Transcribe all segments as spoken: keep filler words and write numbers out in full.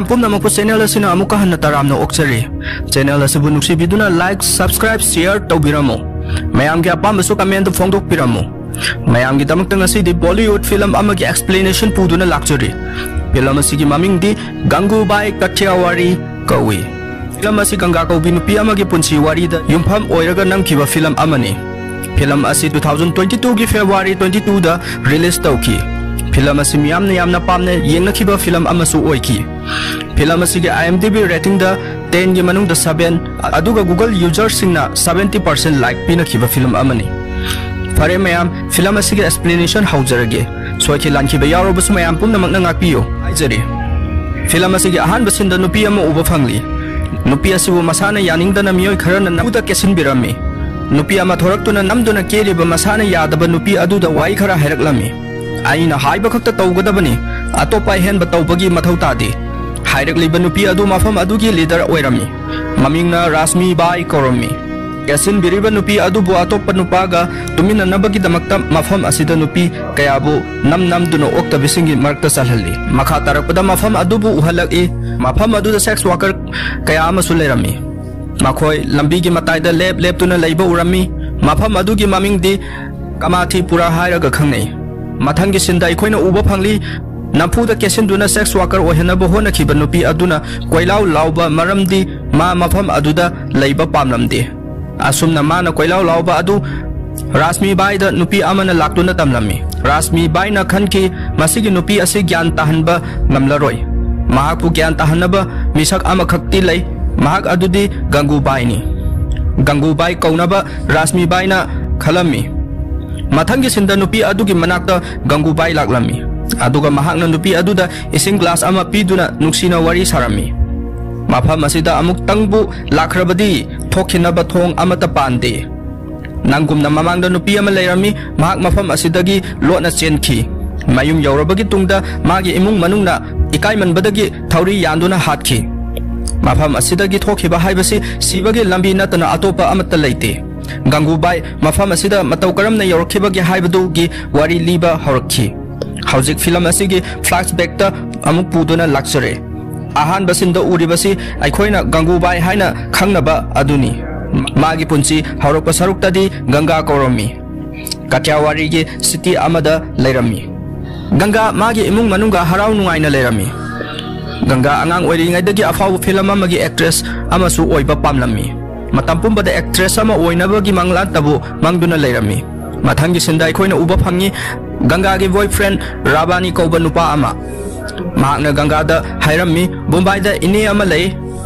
ꯄꯨꯝꯅꯃꯛꯄꯨ ꯆꯦꯅꯦꯜ ꯑꯁꯤꯅ ꯑꯃꯨꯛꯀ ꯍꯟꯅ ꯇꯔꯥꯝꯅ ꯑꯣꯛꯆꯔꯤ꯫ ꯆꯦꯅꯦꯜ ꯑꯁꯤꯕꯨ ꯅꯨꯡꯁꯤꯕꯤꯗꯨꯅ ꯂꯥꯏꯛ, ꯁꯕꯁꯀ꯭ꯔꯥꯏꯕ, ꯁꯤꯌꯔ ꯇꯧꯕꯤꯔꯝꯃꯨ꯫ ꯃꯌꯥꯝꯒꯤ ꯑꯄꯥꯝꯕꯁꯨ ꯀꯃꯦꯟꯇ ꯐꯣꯡꯗꯣꯛꯄꯤꯔꯝꯃꯨ꯫ ꯃꯌꯥꯝꯒꯤꯗꯃꯛꯇ ꯉꯁꯤꯗꯤ ꯕꯣꯂꯤꯋꯨꯗ ꯐꯤꯂꯝ ꯑꯃꯒꯤ ꯑꯦꯛꯁꯄ꯭ꯂꯦꯅꯦꯁꯟ ꯄꯨꯗꯨꯅ ꯂꯥꯛꯆꯔꯤ꯫ ꯐꯤꯂꯝ ꯑꯁꯤꯒꯤ ꯃꯃꯤꯡꯗꯤ ꯒꯪꯒꯨꯕꯥꯏ ꯀꯊꯤꯌꯥꯋꯥꯔꯤ ꯀꯧꯏ꯫ ꯐꯤꯂꯝ ꯑꯁꯤ ꯒꯪꯒꯥ ꯀꯧꯕꯤ ꯅꯨꯄꯤ ꯑꯃꯒꯤ ꯄꯨꯟꯁꯤ ꯋꯥꯔꯤꯗ ꯌꯨꯝꯐꯝ ꯑꯣꯏꯔꯒ ꯅꯝꯈꯤꯕ ꯐꯤꯂꯝ ꯑꯃꯅꯤ꯫ ꯐꯤꯂꯝ ꯑꯁꯤ two thousand twenty two ꯒꯤ February twenty two ꯗ ꯔꯤꯂꯤꯖ ꯇꯧꯈꯤ꯫ ꯐꯤꯂꯝ ꯑꯁꯤ ꯃꯤꯌꯥꯝꯅ ꯌꯥꯝꯅ ꯄꯥꯝꯅ ꯌꯦꯡꯅꯈꯤꯕ ꯐꯤꯂꯝ ꯑꯃꯁꯨ ꯑꯣꯏꯈꯤ꯫ ꯐꯤꯂꯝ ꯑꯁꯤꯒꯤ IMDb ꯔꯦꯇꯤꯡꯗ ten ꯒꯤ ꯃꯅꯨꯡꯗ seven, ꯑꯗꯨꯒ Google ꯌꯨꯖꯔꯁꯤꯡꯅ seventy percent ꯂꯥꯏꯛ ꯄꯤꯅꯈꯤꯕ ꯐꯤꯂꯝ ꯑꯃꯅꯤ꯫ ꯐꯔꯦ ꯃꯌꯥꯝ, ꯐꯤꯂꯝ ꯑꯁꯤꯒꯤ ꯑꯦꯛꯁꯄ꯭ꯂꯦꯅꯦꯁꯟ ꯍꯧꯖꯔꯒꯦ꯫ ꯁꯣꯏꯈꯤ ꯂꯥꯟꯈꯤꯕ ꯌꯥꯎꯔꯕꯁꯨ ꯃꯌꯥꯝ ꯄꯨꯝꯅꯃꯛꯅ ꯉꯥꯛꯄꯤꯌꯨ ꯍꯥꯏꯖꯔꯤ꯫ ꯐꯤꯂꯝ ꯑꯁꯤꯒꯤ ꯑꯍꯥꯟꯕ ꯁꯤꯟꯗ ꯅꯨꯄꯤ ꯑꯃ ꯎꯕ ꯐꯪꯂꯤ꯫ ꯅꯨꯄꯤ ꯑꯁꯤꯕꯨ ꯃꯁꯥꯅ ꯌꯥꯅꯤꯡꯗꯅ ꯃꯤꯑꯣꯏ ꯈꯔꯅ ꯅꯝꯐꯨꯗ ꯀꯦꯁꯤꯟꯕꯤꯔꯝꯃꯤ꯫ ꯅꯨꯄꯤ ꯑꯃ ꯊꯣꯔꯛꯇꯨꯅ ꯅꯝꯗꯨꯅ ꯀꯦꯔꯤꯕ ꯃꯁꯥꯅ ꯌꯥꯗꯕ ꯅꯨꯄꯤ ꯑꯗꯨꯗ ꯋꯥꯍꯩ ꯈꯔ ꯍꯥꯏꯔꯛꯂꯝꯃꯤ꯫ "ꯑꯩꯅ ꯍꯥꯏꯕ ꯈꯛꯇ ꯇꯧꯒꯗꯕꯅꯤ, ꯑꯇꯣꯞꯄ ꯑꯍꯦꯟꯕ ꯇꯧꯕꯒꯤ ꯃꯊꯧ ꯇꯥꯗꯦ" ꯍꯥꯏꯔꯛꯂꯤꯕ ꯅꯨꯄꯤ ꯑꯗꯨ ꯃꯐꯝ ꯑꯗꯨꯒꯤ ꯂꯤꯗꯔ ꯑꯣꯏꯔꯝꯃꯤ꯫ ꯃꯃꯤꯡꯅ ꯔꯥꯁꯃꯤ ꯕꯥꯏ ꯀꯧꯔꯝꯃꯤ꯫ ꯀꯦꯁꯤꯟꯕꯤꯔꯤꯕ ꯅꯨꯄꯤ ꯑꯗꯨꯕꯨ ꯑꯇꯣꯞꯄ ꯅꯨꯄꯥꯒ ꯇꯨꯃꯤꯟꯅꯅꯕꯒꯤꯗꯃꯛꯇ ꯃꯐꯝ ꯑꯁꯤꯗ ꯅꯨꯄꯤ ꯀꯌꯥꯕꯨ ꯅꯝ ꯅꯝꯗꯨꯅ ꯑꯣꯛꯇꯕꯤꯁꯤꯡꯒꯤ ꯃꯔꯛꯇ ꯆꯜꯍꯜꯂꯤ꯫ ꯃꯈꯥ ꯇꯥꯔꯛꯄꯗ ꯃꯐꯝ ꯑꯗꯨꯕꯨ ꯎꯍꯜꯂꯛꯏ꯫ ꯃꯐꯝ ꯑꯗꯨꯗ ꯁꯦꯛꯁ ꯋꯥꯀꯔ ꯀꯌꯥ ꯑꯃꯁꯨ ꯂꯩꯔꯝꯃꯤ꯫ ꯃꯈꯣꯏ ꯂꯝꯕꯤꯒꯤ ꯃꯇꯥꯏꯗ ꯂꯦꯞ ꯂꯦꯞꯇꯨꯅ ꯂꯩꯕ ꯎꯔꯝꯃꯤ꯫ ꯃꯐꯝ ꯑꯗꯨꯒꯤ ꯃꯃꯤꯡꯗꯤ ꯀꯃꯥꯊꯤꯄꯨꯔꯥ ꯍꯥꯏꯔꯒ ꯈꯪꯅꯩ꯫ ꯃꯊꯪꯒꯤ ꯁꯤꯟꯗ ꯑꯩꯈꯣꯏꯅ ꯎꯕ ꯐꯪꯂꯤ, ꯅꯝꯐꯨꯗ ꯀꯦꯁꯤꯟꯗꯨꯅ ꯁꯦꯛꯁ ꯋꯥꯀꯔ ꯑꯣꯏꯍꯟꯅꯕ ꯍꯣꯠꯅꯈꯤꯕ ꯅꯨꯄꯤ ꯑꯗꯨꯅ ꯀꯣꯏꯂꯥꯎ ꯂꯥꯎꯕ ꯃꯔꯝꯗꯤ ꯃꯥ ꯃꯐꯝ ꯑꯗꯨꯗ ꯂꯩꯕ ꯄꯥꯝꯂꯝꯗꯦ꯫ ꯑꯁꯨꯝꯅ ꯃꯥꯅ ꯀꯣꯏꯂꯥꯎ ꯂꯥꯎꯕ ꯑꯗꯨ ꯔꯥꯁꯃꯤꯕꯥꯏꯗ ꯅꯨꯄꯤ ꯑꯃꯅ ꯂꯥꯛꯇꯨꯅ ꯇꯝꯂꯝꯃꯤ꯫ ꯔꯥꯁꯃꯤꯕꯥꯏꯅ ꯈꯟꯈꯤ, "ꯃꯁꯤꯒꯤ ꯅꯨꯄꯤ ꯑꯁꯤ ꯒ꯭ꯌꯥꯟ ꯇꯥꯍꯟꯕ ꯉꯝꯂꯔꯣꯏ꯫ ꯃꯍꯥꯛꯄꯨ ꯒ꯭ꯌꯥꯟ ꯇꯥꯍꯟꯅꯕ ꯃꯤꯁꯛ ꯑꯃꯈꯛꯇꯤ ꯂꯩ, ꯃꯍꯥꯛ ꯑꯗꯨꯗꯤ ꯒꯪꯒꯨꯕꯥꯏꯅꯤ"꯫ ꯒꯪꯒꯨꯕꯥꯏ ꯀꯧꯅꯕ ꯔꯥꯁꯃꯤꯕꯥꯏꯅ ꯈꯜꯂꯝꯃꯤ꯫ ꯃꯊꯪꯒꯤ ꯁꯤꯟꯗ ꯅꯨꯄꯤ ꯑꯗꯨꯒꯤ ꯃꯅꯥꯛꯇ ꯒꯪꯒꯨꯕꯥꯏ ꯂꯥꯛꯂꯝꯃꯤ, ꯑꯗꯨꯒ ꯃꯍꯥꯛꯅ ꯅꯨꯄꯤ ꯑꯗꯨꯗ ꯏꯁꯤꯡ ꯒ꯭ꯂꯥꯁ ꯑꯃ ꯄꯤꯗꯨꯅ ꯅꯨꯡꯁꯤꯅ ꯋꯥꯔꯤ ꯁꯥꯔꯝꯃꯤ꯫ "ꯃꯐꯝ ꯑꯁꯤꯗ ꯑꯃꯨꯛꯇꯪꯕꯨ ꯂꯥꯛꯈ꯭ꯔꯕꯗꯤ ꯊꯣꯛꯈꯤꯅꯕ ꯊꯣꯡ ꯑꯃꯠꯇ ꯄꯥꯟꯗꯦ꯫ ꯅꯪꯒꯨꯝꯅ ꯃꯃꯥꯡꯗ ꯅꯨꯄꯤ ꯑꯃ ꯂꯩꯔꯝꯃꯤ, ꯃꯍꯥꯛ ꯃꯐꯝ ꯑꯁꯤꯗꯒꯤ ꯂꯣꯠꯅ ꯆꯦꯟꯈꯤ꯫ ꯃꯌꯨꯝ ꯌꯧꯔꯕꯒꯤ ꯇꯨꯡꯗ ꯃꯥꯒꯤ ꯏꯃꯨꯡ ꯃꯅꯨꯡꯅ ꯏꯀꯥꯏꯃꯟꯕꯗꯒꯤ ꯊꯧꯔꯤ ꯌꯥꯟꯗꯨꯅ ꯍꯥꯠꯈꯤ꯫ ꯃꯐꯝ ꯑꯁꯤꯗꯒꯤ ꯊꯣꯛꯈꯤꯕ ꯍꯥꯏꯕꯁꯤ ꯁꯤꯕꯒꯤ ꯂꯝꯕꯤ ꯅꯠꯇꯅ ꯑꯇꯣꯞꯄ ꯑꯃꯠꯇ ꯂꯩꯇꯦ"꯫ ꯒꯪꯒꯨꯕꯥꯏ ꯃꯐꯝ ꯑꯁꯤꯗ ꯃꯇꯧ ꯀꯔꯝꯅ ꯌꯧꯔꯛꯈꯤꯕꯒꯦ ꯍꯥꯏꯕꯗꯨꯒꯤ ꯋꯥꯔꯤ ꯂꯤꯕ ꯍꯧꯔꯛꯈꯤ꯫ ꯍꯧꯖꯤꯛ ꯐꯤꯂꯝ ꯑꯁꯤꯒꯤ ꯐ꯭ꯂꯥꯁꯕꯦꯛꯇ ꯑꯃꯨꯛ ꯄꯨꯗꯨꯅ ꯂꯥꯛꯆꯔꯦ꯫ ꯑꯍꯥꯟꯕ ꯁꯤꯟꯗ ꯎꯔꯤꯕꯁꯤ ꯑꯩꯈꯣꯏꯅ ꯒꯪꯒꯨꯕꯥꯏ ꯍꯥꯏꯅ ꯈꯪꯅꯕ ꯑꯗꯨꯅꯤ꯫ ꯃꯥꯒꯤ ꯄꯨꯟꯁꯤ ꯍꯧꯔꯛꯄ ꯁꯔꯨꯛꯇꯗꯤ ꯒꯪꯒꯥ ꯀꯧꯔꯝꯃꯤ꯫ ꯀꯥꯊꯤꯌꯥꯋꯥꯔꯤꯒꯤ ꯁꯤꯇꯤ ꯑꯃꯗ ꯂꯩꯔꯝꯃꯤ꯫ ꯒꯪꯒꯥ ꯃꯥꯒꯤ ꯏꯃꯨꯡ ꯃꯅꯨꯡꯒ ꯍꯔꯥꯎ ꯅꯨꯡꯉꯥꯏꯅ ꯂꯩꯔꯝꯃꯤ꯫ ꯒꯪꯒꯥ ꯑꯉꯥꯡ ꯑꯣꯏꯔꯤꯉꯩꯗꯒꯤ ꯑꯐꯥꯎꯕ ꯐꯤꯂꯝ ꯑꯃꯒꯤ ꯑꯦꯛꯇ꯭ꯔꯦꯁ ꯑꯃꯁꯨ ꯑꯣꯏꯕ ꯄꯥꯝꯂꯝꯃꯤ꯫ ꯃꯇꯝ ꯄꯨꯝꯕꯗ ꯑꯦꯛꯇ꯭ꯔꯦꯁ ꯑꯃ ꯑꯣꯏꯅꯕꯒꯤ ꯃꯪꯂꯥꯟꯇꯕꯨ ꯃꯪꯗꯨꯅ ꯂꯩꯔꯝꯃꯤ꯫ ꯃꯊꯪꯒꯤ ꯁꯤꯟꯗ ꯑꯩꯈꯣꯏꯅ ꯎꯕ ꯐꯪꯉꯤ ꯒꯪꯒꯥꯒꯤ ꯕꯣꯏꯐ꯭ꯔꯦꯟ ꯔꯥꯕꯥꯅꯤ ꯀꯧꯕ ꯅꯨꯄꯥ ꯑꯃ꯫ ꯃꯍꯥꯛꯅ ꯒꯪꯒꯥꯗ ꯍꯥꯏꯔꯝꯃꯤ, "ꯕꯣꯝꯕꯥꯏꯗ ꯏꯅꯦ ꯑꯃ ꯂꯩ,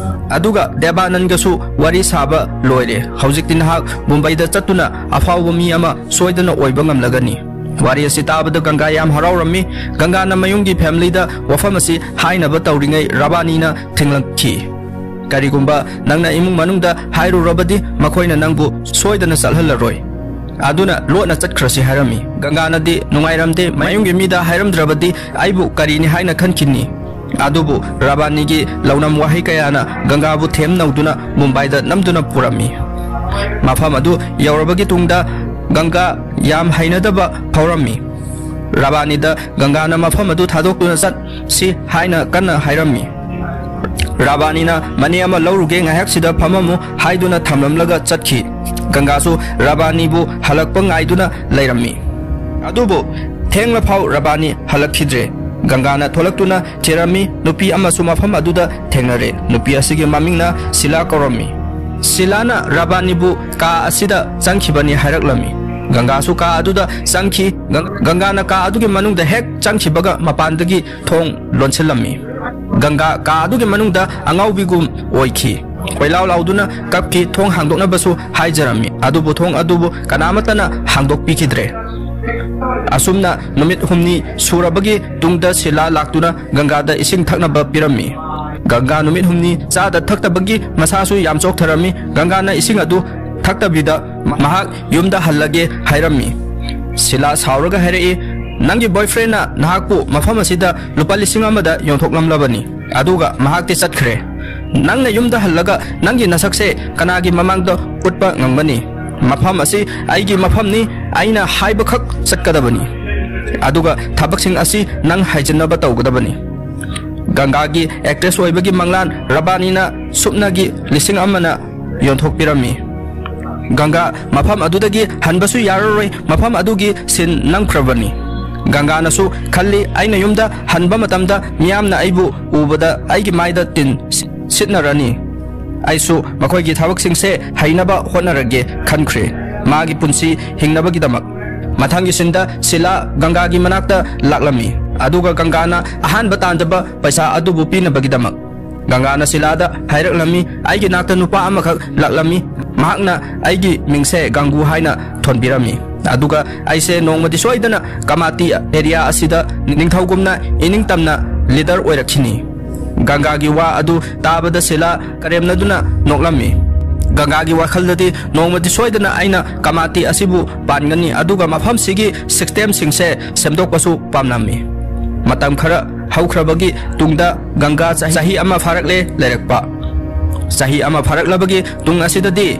ꯑꯗꯨꯒ ꯗꯦꯕꯥꯅꯟꯒꯁꯨ ꯋꯥꯔꯤ ꯁꯥꯕ ꯂꯣꯏꯔꯦ꯫ ꯍꯧꯖꯤꯛꯇꯤ ꯅꯍꯥꯛ ꯕꯣꯝꯕꯥꯏꯗ ꯆꯠꯇꯨꯅ ꯑꯐꯥꯎꯕ ꯃꯤ ꯑꯃ ꯁꯣꯏꯗꯅ ꯑꯣꯏꯕ ꯉꯝꯂꯒꯅꯤ"꯫ ꯋꯥꯔꯤ ꯑꯁꯤ ꯇꯥꯕꯗ ꯒꯪꯒꯥ ꯌꯥꯝ ꯍꯔꯥꯎꯔꯝꯃꯤ꯫ ꯒꯪꯒꯥꯅ ꯃꯌꯨꯝꯒꯤ ꯐꯦꯃꯤꯂꯤꯗ ꯋꯥꯐꯝ ꯑꯁꯤ ꯍꯥꯏꯅꯕ ꯇꯧꯔꯤꯉꯩ ꯔꯥꯕꯥꯅꯤꯅ ꯊꯤꯡꯂꯛꯈꯤ꯫ "ꯀꯔꯤꯒꯨꯝꯕ ꯅꯪꯅ ꯏꯃꯨꯡ ꯃꯅꯨꯡꯗ ꯍꯥꯏꯔꯨꯔꯕꯗꯤ ꯃꯈꯣꯏꯅ ꯅꯪꯕꯨ ꯁꯣꯏꯗꯅ ꯆꯠꯍꯜꯂꯔꯣꯏ꯫ ꯑꯗꯨꯅ ꯂꯣꯠꯅ ꯆꯠꯈ꯭ꯔꯁꯤ" ꯍꯥꯏꯔꯝꯃꯤ꯫ ꯒꯪꯒꯥꯅꯗꯤ ꯅꯨꯡꯉꯥꯏꯔꯝꯗꯦ, ꯃꯌꯨꯝꯒꯤ ꯃꯤꯗ ꯍꯥꯏꯔꯝꯗ꯭ꯔꯕꯗꯤ ꯑꯩꯕꯨ ꯀꯔꯤꯅꯤ ꯍꯥꯏꯅ ꯈꯟꯈꯤꯅꯤ꯫ ꯑꯗꯨꯕꯨ ꯔꯥꯕꯥꯅꯤꯒꯤ ꯂꯧꯅꯝ ꯋꯥꯍꯩ ꯀꯌꯥꯅ ꯒꯪꯒꯥꯕꯨ ꯊꯦꯝ ꯅꯧꯗꯨꯅ ꯃꯨꯝꯕꯥꯏꯗ ꯅꯝꯗꯨꯅ ꯄꯨꯔꯝꯃꯤ꯫ ꯃꯐꯝ ꯑꯗꯨ ꯌꯧꯔꯕꯒꯤ ꯇꯨꯡꯗ ꯒꯪꯒꯥ ꯌꯥꯝ ꯍꯩꯅꯗꯕ ꯐꯥꯎꯔꯝꯃꯤ꯫ ꯔꯥꯕꯥꯅꯤꯗ ꯒꯪꯒꯥꯅ ꯃꯐꯝ ꯑꯗꯨ ꯊꯥꯗꯣꯛꯇꯨꯅ ꯆꯠꯁꯤ ꯍꯥꯏꯅ ꯀꯟꯅ ꯍꯥꯏꯔꯝꯃꯤ꯫ ꯔꯥꯕꯥꯅꯤꯅ "ꯃꯅꯦ ꯑꯃ ꯂꯧꯔꯨꯒꯦ, ꯉꯥꯏꯍꯥꯛꯁꯤꯗ ꯐꯝꯃꯝꯃꯨ" ꯍꯥꯏꯗꯨꯅ ꯊꯝꯂꯝꯂꯒ ꯆꯠꯈꯤ꯫ ꯒꯪꯒꯥꯁꯨ ꯔꯥꯕꯥꯅꯤꯕꯨ ꯍꯜꯂꯛꯄ ꯉꯥꯏꯗꯨꯅ ꯂꯩꯔꯝꯃꯤ꯫ ꯑꯗꯨꯕꯨ ꯊꯦꯡꯂꯐꯥꯎ ꯔꯥꯕꯥꯅꯤ ꯍꯜꯂꯛꯈꯤꯗ꯭ꯔꯦ꯫ ꯒꯪꯒꯥꯅ ꯊꯣꯛꯂꯛꯇꯨꯅ ꯊꯤꯔꯝꯃꯤ, ꯅꯨꯄꯤ ꯑꯃꯁꯨ ꯃꯐꯝ ꯑꯗꯨꯗ ꯊꯦꯡꯅꯔꯦ꯫ ꯅꯨꯄꯤ ꯑꯁꯤꯒꯤ ꯃꯃꯤꯡꯅ ꯁꯤꯂꯥ ꯀꯧꯔꯝꯃꯤ꯫ ꯁꯤꯂꯥꯅ ꯔꯥꯕꯥꯅꯤꯕꯨ ꯀꯥ ꯑꯁꯤꯗ ꯆꯪꯈꯤꯕꯅꯤ ꯍꯥꯏꯔꯛꯂꯝꯃꯤ꯫ ꯒꯪꯒꯥꯁꯨ ꯀꯥ ꯑꯗꯨꯗ ꯆꯪꯈꯤ꯫ ꯒꯪ-, ꯒꯪꯒꯥꯅ ꯀꯥ ꯑꯗꯨꯒꯤ ꯃꯅꯨꯡꯗ ꯍꯦꯛ ꯆꯪꯈꯤꯕꯒ ꯃꯄꯥꯟꯗꯒꯤ ꯊꯣꯡ ꯂꯣꯟꯁꯤꯜꯂꯝꯃꯤ꯫ ꯒꯪꯒꯥ ꯀꯥ ꯑꯗꯨꯒꯤ ꯃꯅꯨꯡꯗ ꯑꯉꯥꯎꯕꯤꯒꯨꯝ ꯑꯣꯏꯈꯤ꯫ ꯀꯣꯏꯂꯥꯎ ꯂꯥꯎꯗꯨꯅ ꯀꯞꯈꯤ꯫ ꯊꯣꯡ ꯍꯥꯡꯗꯣꯛꯅꯕꯁꯨ ꯍꯥꯏꯖꯔꯝꯃꯤ, ꯑꯗꯨꯕꯨ ꯊꯣꯡ ꯑꯗꯨꯕꯨ ꯀꯅꯥꯃꯠꯇꯅ ꯍꯥꯡꯗꯣꯛꯄꯤꯈꯤꯗ꯭ꯔꯦ꯫ ꯑꯁꯨꯝꯅ ꯅꯨꯃꯤꯠ ꯍꯨꯝꯅꯤ ꯁꯨꯔꯕꯒꯤ ꯇꯨꯡꯗ ꯁꯤꯂꯥ ꯂꯥꯛꯇꯨꯅ ꯒꯪꯒꯥꯗ ꯏꯁꯤꯡ ꯊꯛꯅꯕ ꯄꯤꯔꯝꯃꯤ꯫ ꯒꯪꯒꯥ ꯅꯨꯃꯤꯠ ꯍꯨꯝꯅꯤ ꯆꯥꯗ ꯊꯛꯇꯕꯒꯤ ꯃꯁꯥꯁꯨ ꯌꯥꯝ ꯆꯣꯛꯊꯔꯝꯃꯤ꯫ ꯒꯪꯒꯥꯅ ꯏꯁꯤꯡ ꯑꯗꯨ ꯊꯛꯇꯕꯤꯗ ꯃ-, ꯃꯍꯥꯛ ꯌꯨꯝꯗ ꯍꯜꯂꯒꯦ ꯍꯥꯏꯔꯝꯃꯤ꯫ ꯁꯤꯂꯥ ꯁꯥꯎꯔꯒ ꯍꯥꯏꯔꯛꯏ, "ꯅꯪꯒꯤ ꯕꯣꯏꯐ꯭ꯔꯦꯟꯅ ꯅꯍꯥꯛꯄꯨ ꯃꯐꯝ ꯑꯁꯤꯗ ꯂꯨꯄꯥ ꯂꯤꯁꯤꯡ ꯑꯃꯗ ꯌꯣꯟꯊꯣꯛꯂꯝꯂꯕꯅꯤ, ꯑꯗꯨꯒ ꯃꯍꯥꯛꯇꯤ ꯆꯠꯈ꯭ꯔꯦ꯫ ꯅꯪꯅ ꯌꯨꯝꯗ ꯍꯜꯂꯒ ꯅꯪꯒꯤ ꯅꯁꯛꯁꯦ ꯀꯅꯥꯒꯤ ꯃꯃꯥꯡꯗ ꯎꯠꯄ ꯉꯝꯒꯅꯤ? ꯃꯐꯝ ꯑꯁꯤ ꯑꯩꯒꯤ ꯃꯐꯝꯅꯤ, ꯑꯩꯅ ꯍꯥꯏꯕꯈꯛ ꯆꯠꯀꯗꯕꯅꯤ꯫ ꯑꯗꯨꯒ ꯊꯕꯛꯁꯤꯡ ꯑꯁꯤ ꯅꯪ ꯍꯥꯏꯖꯤꯟꯅꯕ ꯇꯧꯒꯗꯕꯅꯤ"꯫ ꯒꯪꯒꯥꯒꯤ ꯑꯦꯛꯇ꯭ꯔꯦꯁ ꯑꯣꯏꯕꯒꯤ ꯃꯪꯂꯥꯟ ꯔꯕꯥꯅꯤꯅ ꯁꯨꯞꯅꯒꯤ ꯂꯤꯁꯤꯡ ꯑꯃꯅ ꯌꯣꯟꯊꯣꯛꯄꯤꯔꯝꯃꯤ꯫ ꯒꯪꯒꯥ ꯃꯐꯝ ꯑꯗꯨꯗꯒꯤ ꯍꯟꯕꯁꯨ ꯌꯥꯔꯔꯣꯏ, ꯃꯐꯝ ꯑꯗꯨꯒꯤ ꯁꯤꯟ ꯅꯝꯈ꯭ꯔꯕꯅꯤ꯫ ꯒꯪꯒꯥꯅꯁꯨ ꯈꯜꯂꯤ, "ꯑꯩꯅ ꯌꯨꯝꯗ ꯍꯟꯕ ꯃꯇꯝꯗ ꯃꯤꯌꯥꯝꯅ ꯑꯩꯕꯨ ꯎꯕꯗ ꯑꯩꯒꯤ ꯃꯥꯏꯗ ꯇꯤꯟ ꯁꯤꯠꯅꯔꯅꯤ꯫ ꯑꯩꯁꯨ ꯃꯈꯣꯏꯒꯤ ꯊꯕꯛꯁꯤꯡꯁꯦ ꯍꯩꯅꯕ ꯍꯣꯠꯅꯔꯒꯦ" ꯈꯟꯈ꯭ꯔꯦ, ꯃꯥꯒꯤ ꯄꯨꯟꯁꯤ ꯍꯤꯡꯅꯕꯒꯤꯗꯃꯛ꯫ ꯃꯊꯪꯒꯤ ꯁꯤꯟꯗ ꯁꯤꯂꯥ ꯒꯪꯒꯥꯒꯤ ꯃꯅꯥꯛꯇ ꯂꯥꯛꯂꯝꯃꯤ, ꯑꯗꯨꯒ ꯒꯪꯒꯥꯅ ꯑꯍꯥꯟꯕ ꯇꯥꯟꯖꯕ ꯄꯩꯁꯥ ꯑꯗꯨꯕꯨ ꯄꯤꯅꯕꯒꯤꯗꯃꯛ꯫ ꯒꯪꯒꯥꯅ ꯁꯤꯂꯥꯗ ꯍꯥꯏꯔꯛꯂꯝꯃꯤ, "ꯑꯩꯒꯤ ꯅꯥꯛꯇ ꯅꯨꯄꯥ ꯑꯃꯈꯛ ꯂꯥꯛꯂꯝꯃꯤ, ꯃꯍꯥꯛꯅ ꯑꯩꯒꯤ ꯃꯤꯡꯁꯦ ꯒꯪꯒꯨ ꯍꯥꯏꯅ ꯊꯣꯟꯕꯤꯔꯝꯃꯤ, ꯑꯗꯨꯒ ꯑꯩꯁꯦ ꯅꯣꯡꯃꯗꯤ ꯁꯣꯏꯗꯅ ꯀꯃꯥꯇꯤ ꯑꯦꯔꯤꯌꯥ ꯑꯁꯤꯗ ꯅꯤꯡꯊꯧꯒꯨꯝꯅ ꯏꯅꯤꯡꯇꯝꯅ ꯂꯤꯗꯔ ꯑꯣꯏꯔꯛꯈꯤꯅꯤ"꯫ ꯒꯪꯒꯥꯒꯤ ꯋꯥ ꯑꯗꯨ ꯇꯥꯕꯗ ꯁꯤꯂꯥ ꯀꯔꯦꯝꯅꯗꯨꯅ ꯅꯣꯛꯂꯝꯃꯤ꯫ ꯒꯪꯒꯥꯒꯤ ꯋꯥꯈꯜꯗꯗꯤ, "ꯅꯣꯡꯃꯗꯤ ꯁꯣꯏꯗꯅ ꯑꯩꯅ ꯀꯃꯥꯇꯤ ꯑꯁꯤꯕꯨ ꯄꯥꯟꯒꯅꯤ, ꯑꯗꯨꯒ ꯃꯐꯝꯁꯤꯒꯤ ꯁꯤꯁꯇꯦꯝꯁꯤꯡꯁꯦ ꯁꯦꯝꯗꯣꯛꯄꯁꯨ ꯄꯥꯝꯂꯝꯃꯤ"꯫ ꯃꯇꯝ ꯈꯔ ꯍꯧꯈ꯭ꯔꯕꯒꯤ ꯇꯨꯡꯗ ꯒꯪꯒꯥ ꯆꯍꯤ ꯑꯃ ꯐꯥꯔꯛꯂꯦ ꯂꯩꯔꯛꯄ꯫ ꯆꯍꯤ ꯑꯃ ꯐꯥꯔꯛꯂꯕꯒꯤ ꯇꯨꯡ ꯑꯁꯤꯗꯗꯤ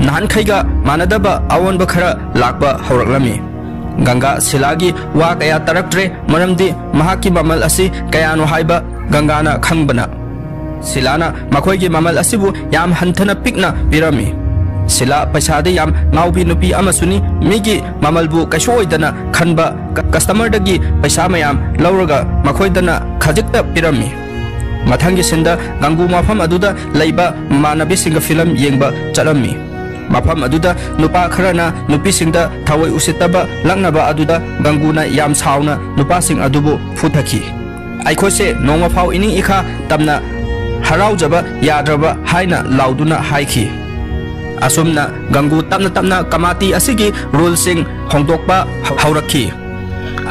ꯅꯍꯥꯟꯈꯩꯒ ꯃꯥꯟꯅꯗꯕ ꯑꯑꯣꯟꯕ ꯈꯔ ꯂꯥꯛꯄ ꯍꯧꯔꯛꯂꯝꯃꯤ꯫ ꯒꯪꯒꯥ ꯁꯤꯂꯥꯒꯤ ꯋꯥ ꯀꯌꯥ ꯇꯥꯔꯛꯇ꯭ꯔꯦ, ꯃꯔꯝꯗꯤ ꯃꯍꯥꯛꯀꯤ ꯃꯃꯜ ꯑꯁꯤ ꯀꯌꯥꯅꯣ ꯍꯥꯏꯕ ꯒꯪꯒꯥꯅ ꯈꯪꯕꯅ꯫ ꯁꯤꯂꯥꯅ ꯃꯈꯣꯏꯒꯤ ꯃꯃꯜ ꯑꯁꯤꯕꯨ ꯌꯥꯝ ꯍꯟꯊꯅ ꯄꯤꯛꯅ ꯄꯤꯔꯝꯃꯤ꯫ ꯁꯤꯂꯥ ꯄꯩꯁꯥꯗ ꯌꯥꯝ ꯉꯥꯎꯕꯤ ꯅꯨꯄꯤ ꯑꯃꯁꯨꯅꯤ꯫ ꯃꯤꯒꯤ ꯃꯃꯜꯕꯨ ꯀꯩꯁꯨ ꯑꯣꯏꯗꯅ ꯈꯟꯕ ꯀ-, ꯀꯁꯇꯃꯔꯗꯒꯤ ꯄꯩꯁꯥ ꯃꯌꯥꯝ ꯂꯧꯔꯒ ꯃꯈꯣꯏꯗꯅ ꯈꯖꯤꯛꯇ ꯄꯤꯔꯝꯃꯤ꯫ ꯃꯊꯪꯒꯤ ꯁꯤꯟꯗ ꯒꯪꯒꯨ ꯃꯐꯝ ꯑꯗꯨꯗ ꯂꯩꯕ ꯃꯃꯥꯟꯅꯕꯤꯁꯤꯡꯒ ꯐꯤꯂꯝ ꯌꯦꯡꯕ ꯆꯠꯂꯝꯃꯤ꯫ ꯃꯐꯝ ꯑꯗꯨꯗ ꯅꯨꯄꯥ ꯈꯔꯅ ꯅꯨꯄꯤꯁꯤꯡꯗ ꯊꯑꯣꯏ ꯎꯁꯤꯠꯇꯕ ꯂꯛꯅꯕ ꯑꯗꯨꯗ ꯒꯪꯒꯨꯅ ꯌꯥꯝ ꯁꯥꯎꯅ ꯅꯨꯄꯥꯁꯤꯡ ꯑꯗꯨꯕꯨ ꯐꯨꯊꯈꯤ꯫ "ꯑꯩꯈꯣꯏꯁꯦ ꯅꯣꯡꯃ ꯐꯥꯎ ꯏꯅꯤꯡ ꯏꯈꯥ ꯇꯝꯅ ꯍꯔꯥꯎꯖꯕ ꯌꯥꯗ꯭ꯔꯕ" ꯍꯥꯏꯅ ꯂꯥꯎꯗꯨꯅ ꯍꯥꯏꯈꯤ꯫ ꯑꯁꯨꯝꯅ ꯒꯪꯒꯨ ꯇꯞꯅ ꯇꯞꯅ ꯀꯃꯥꯇꯤ ꯑꯁꯤꯒꯤ ꯔꯨꯜꯁꯤꯡ ꯍꯣꯡꯗꯣꯛꯄ ꯍꯧꯔꯛꯈꯤ꯫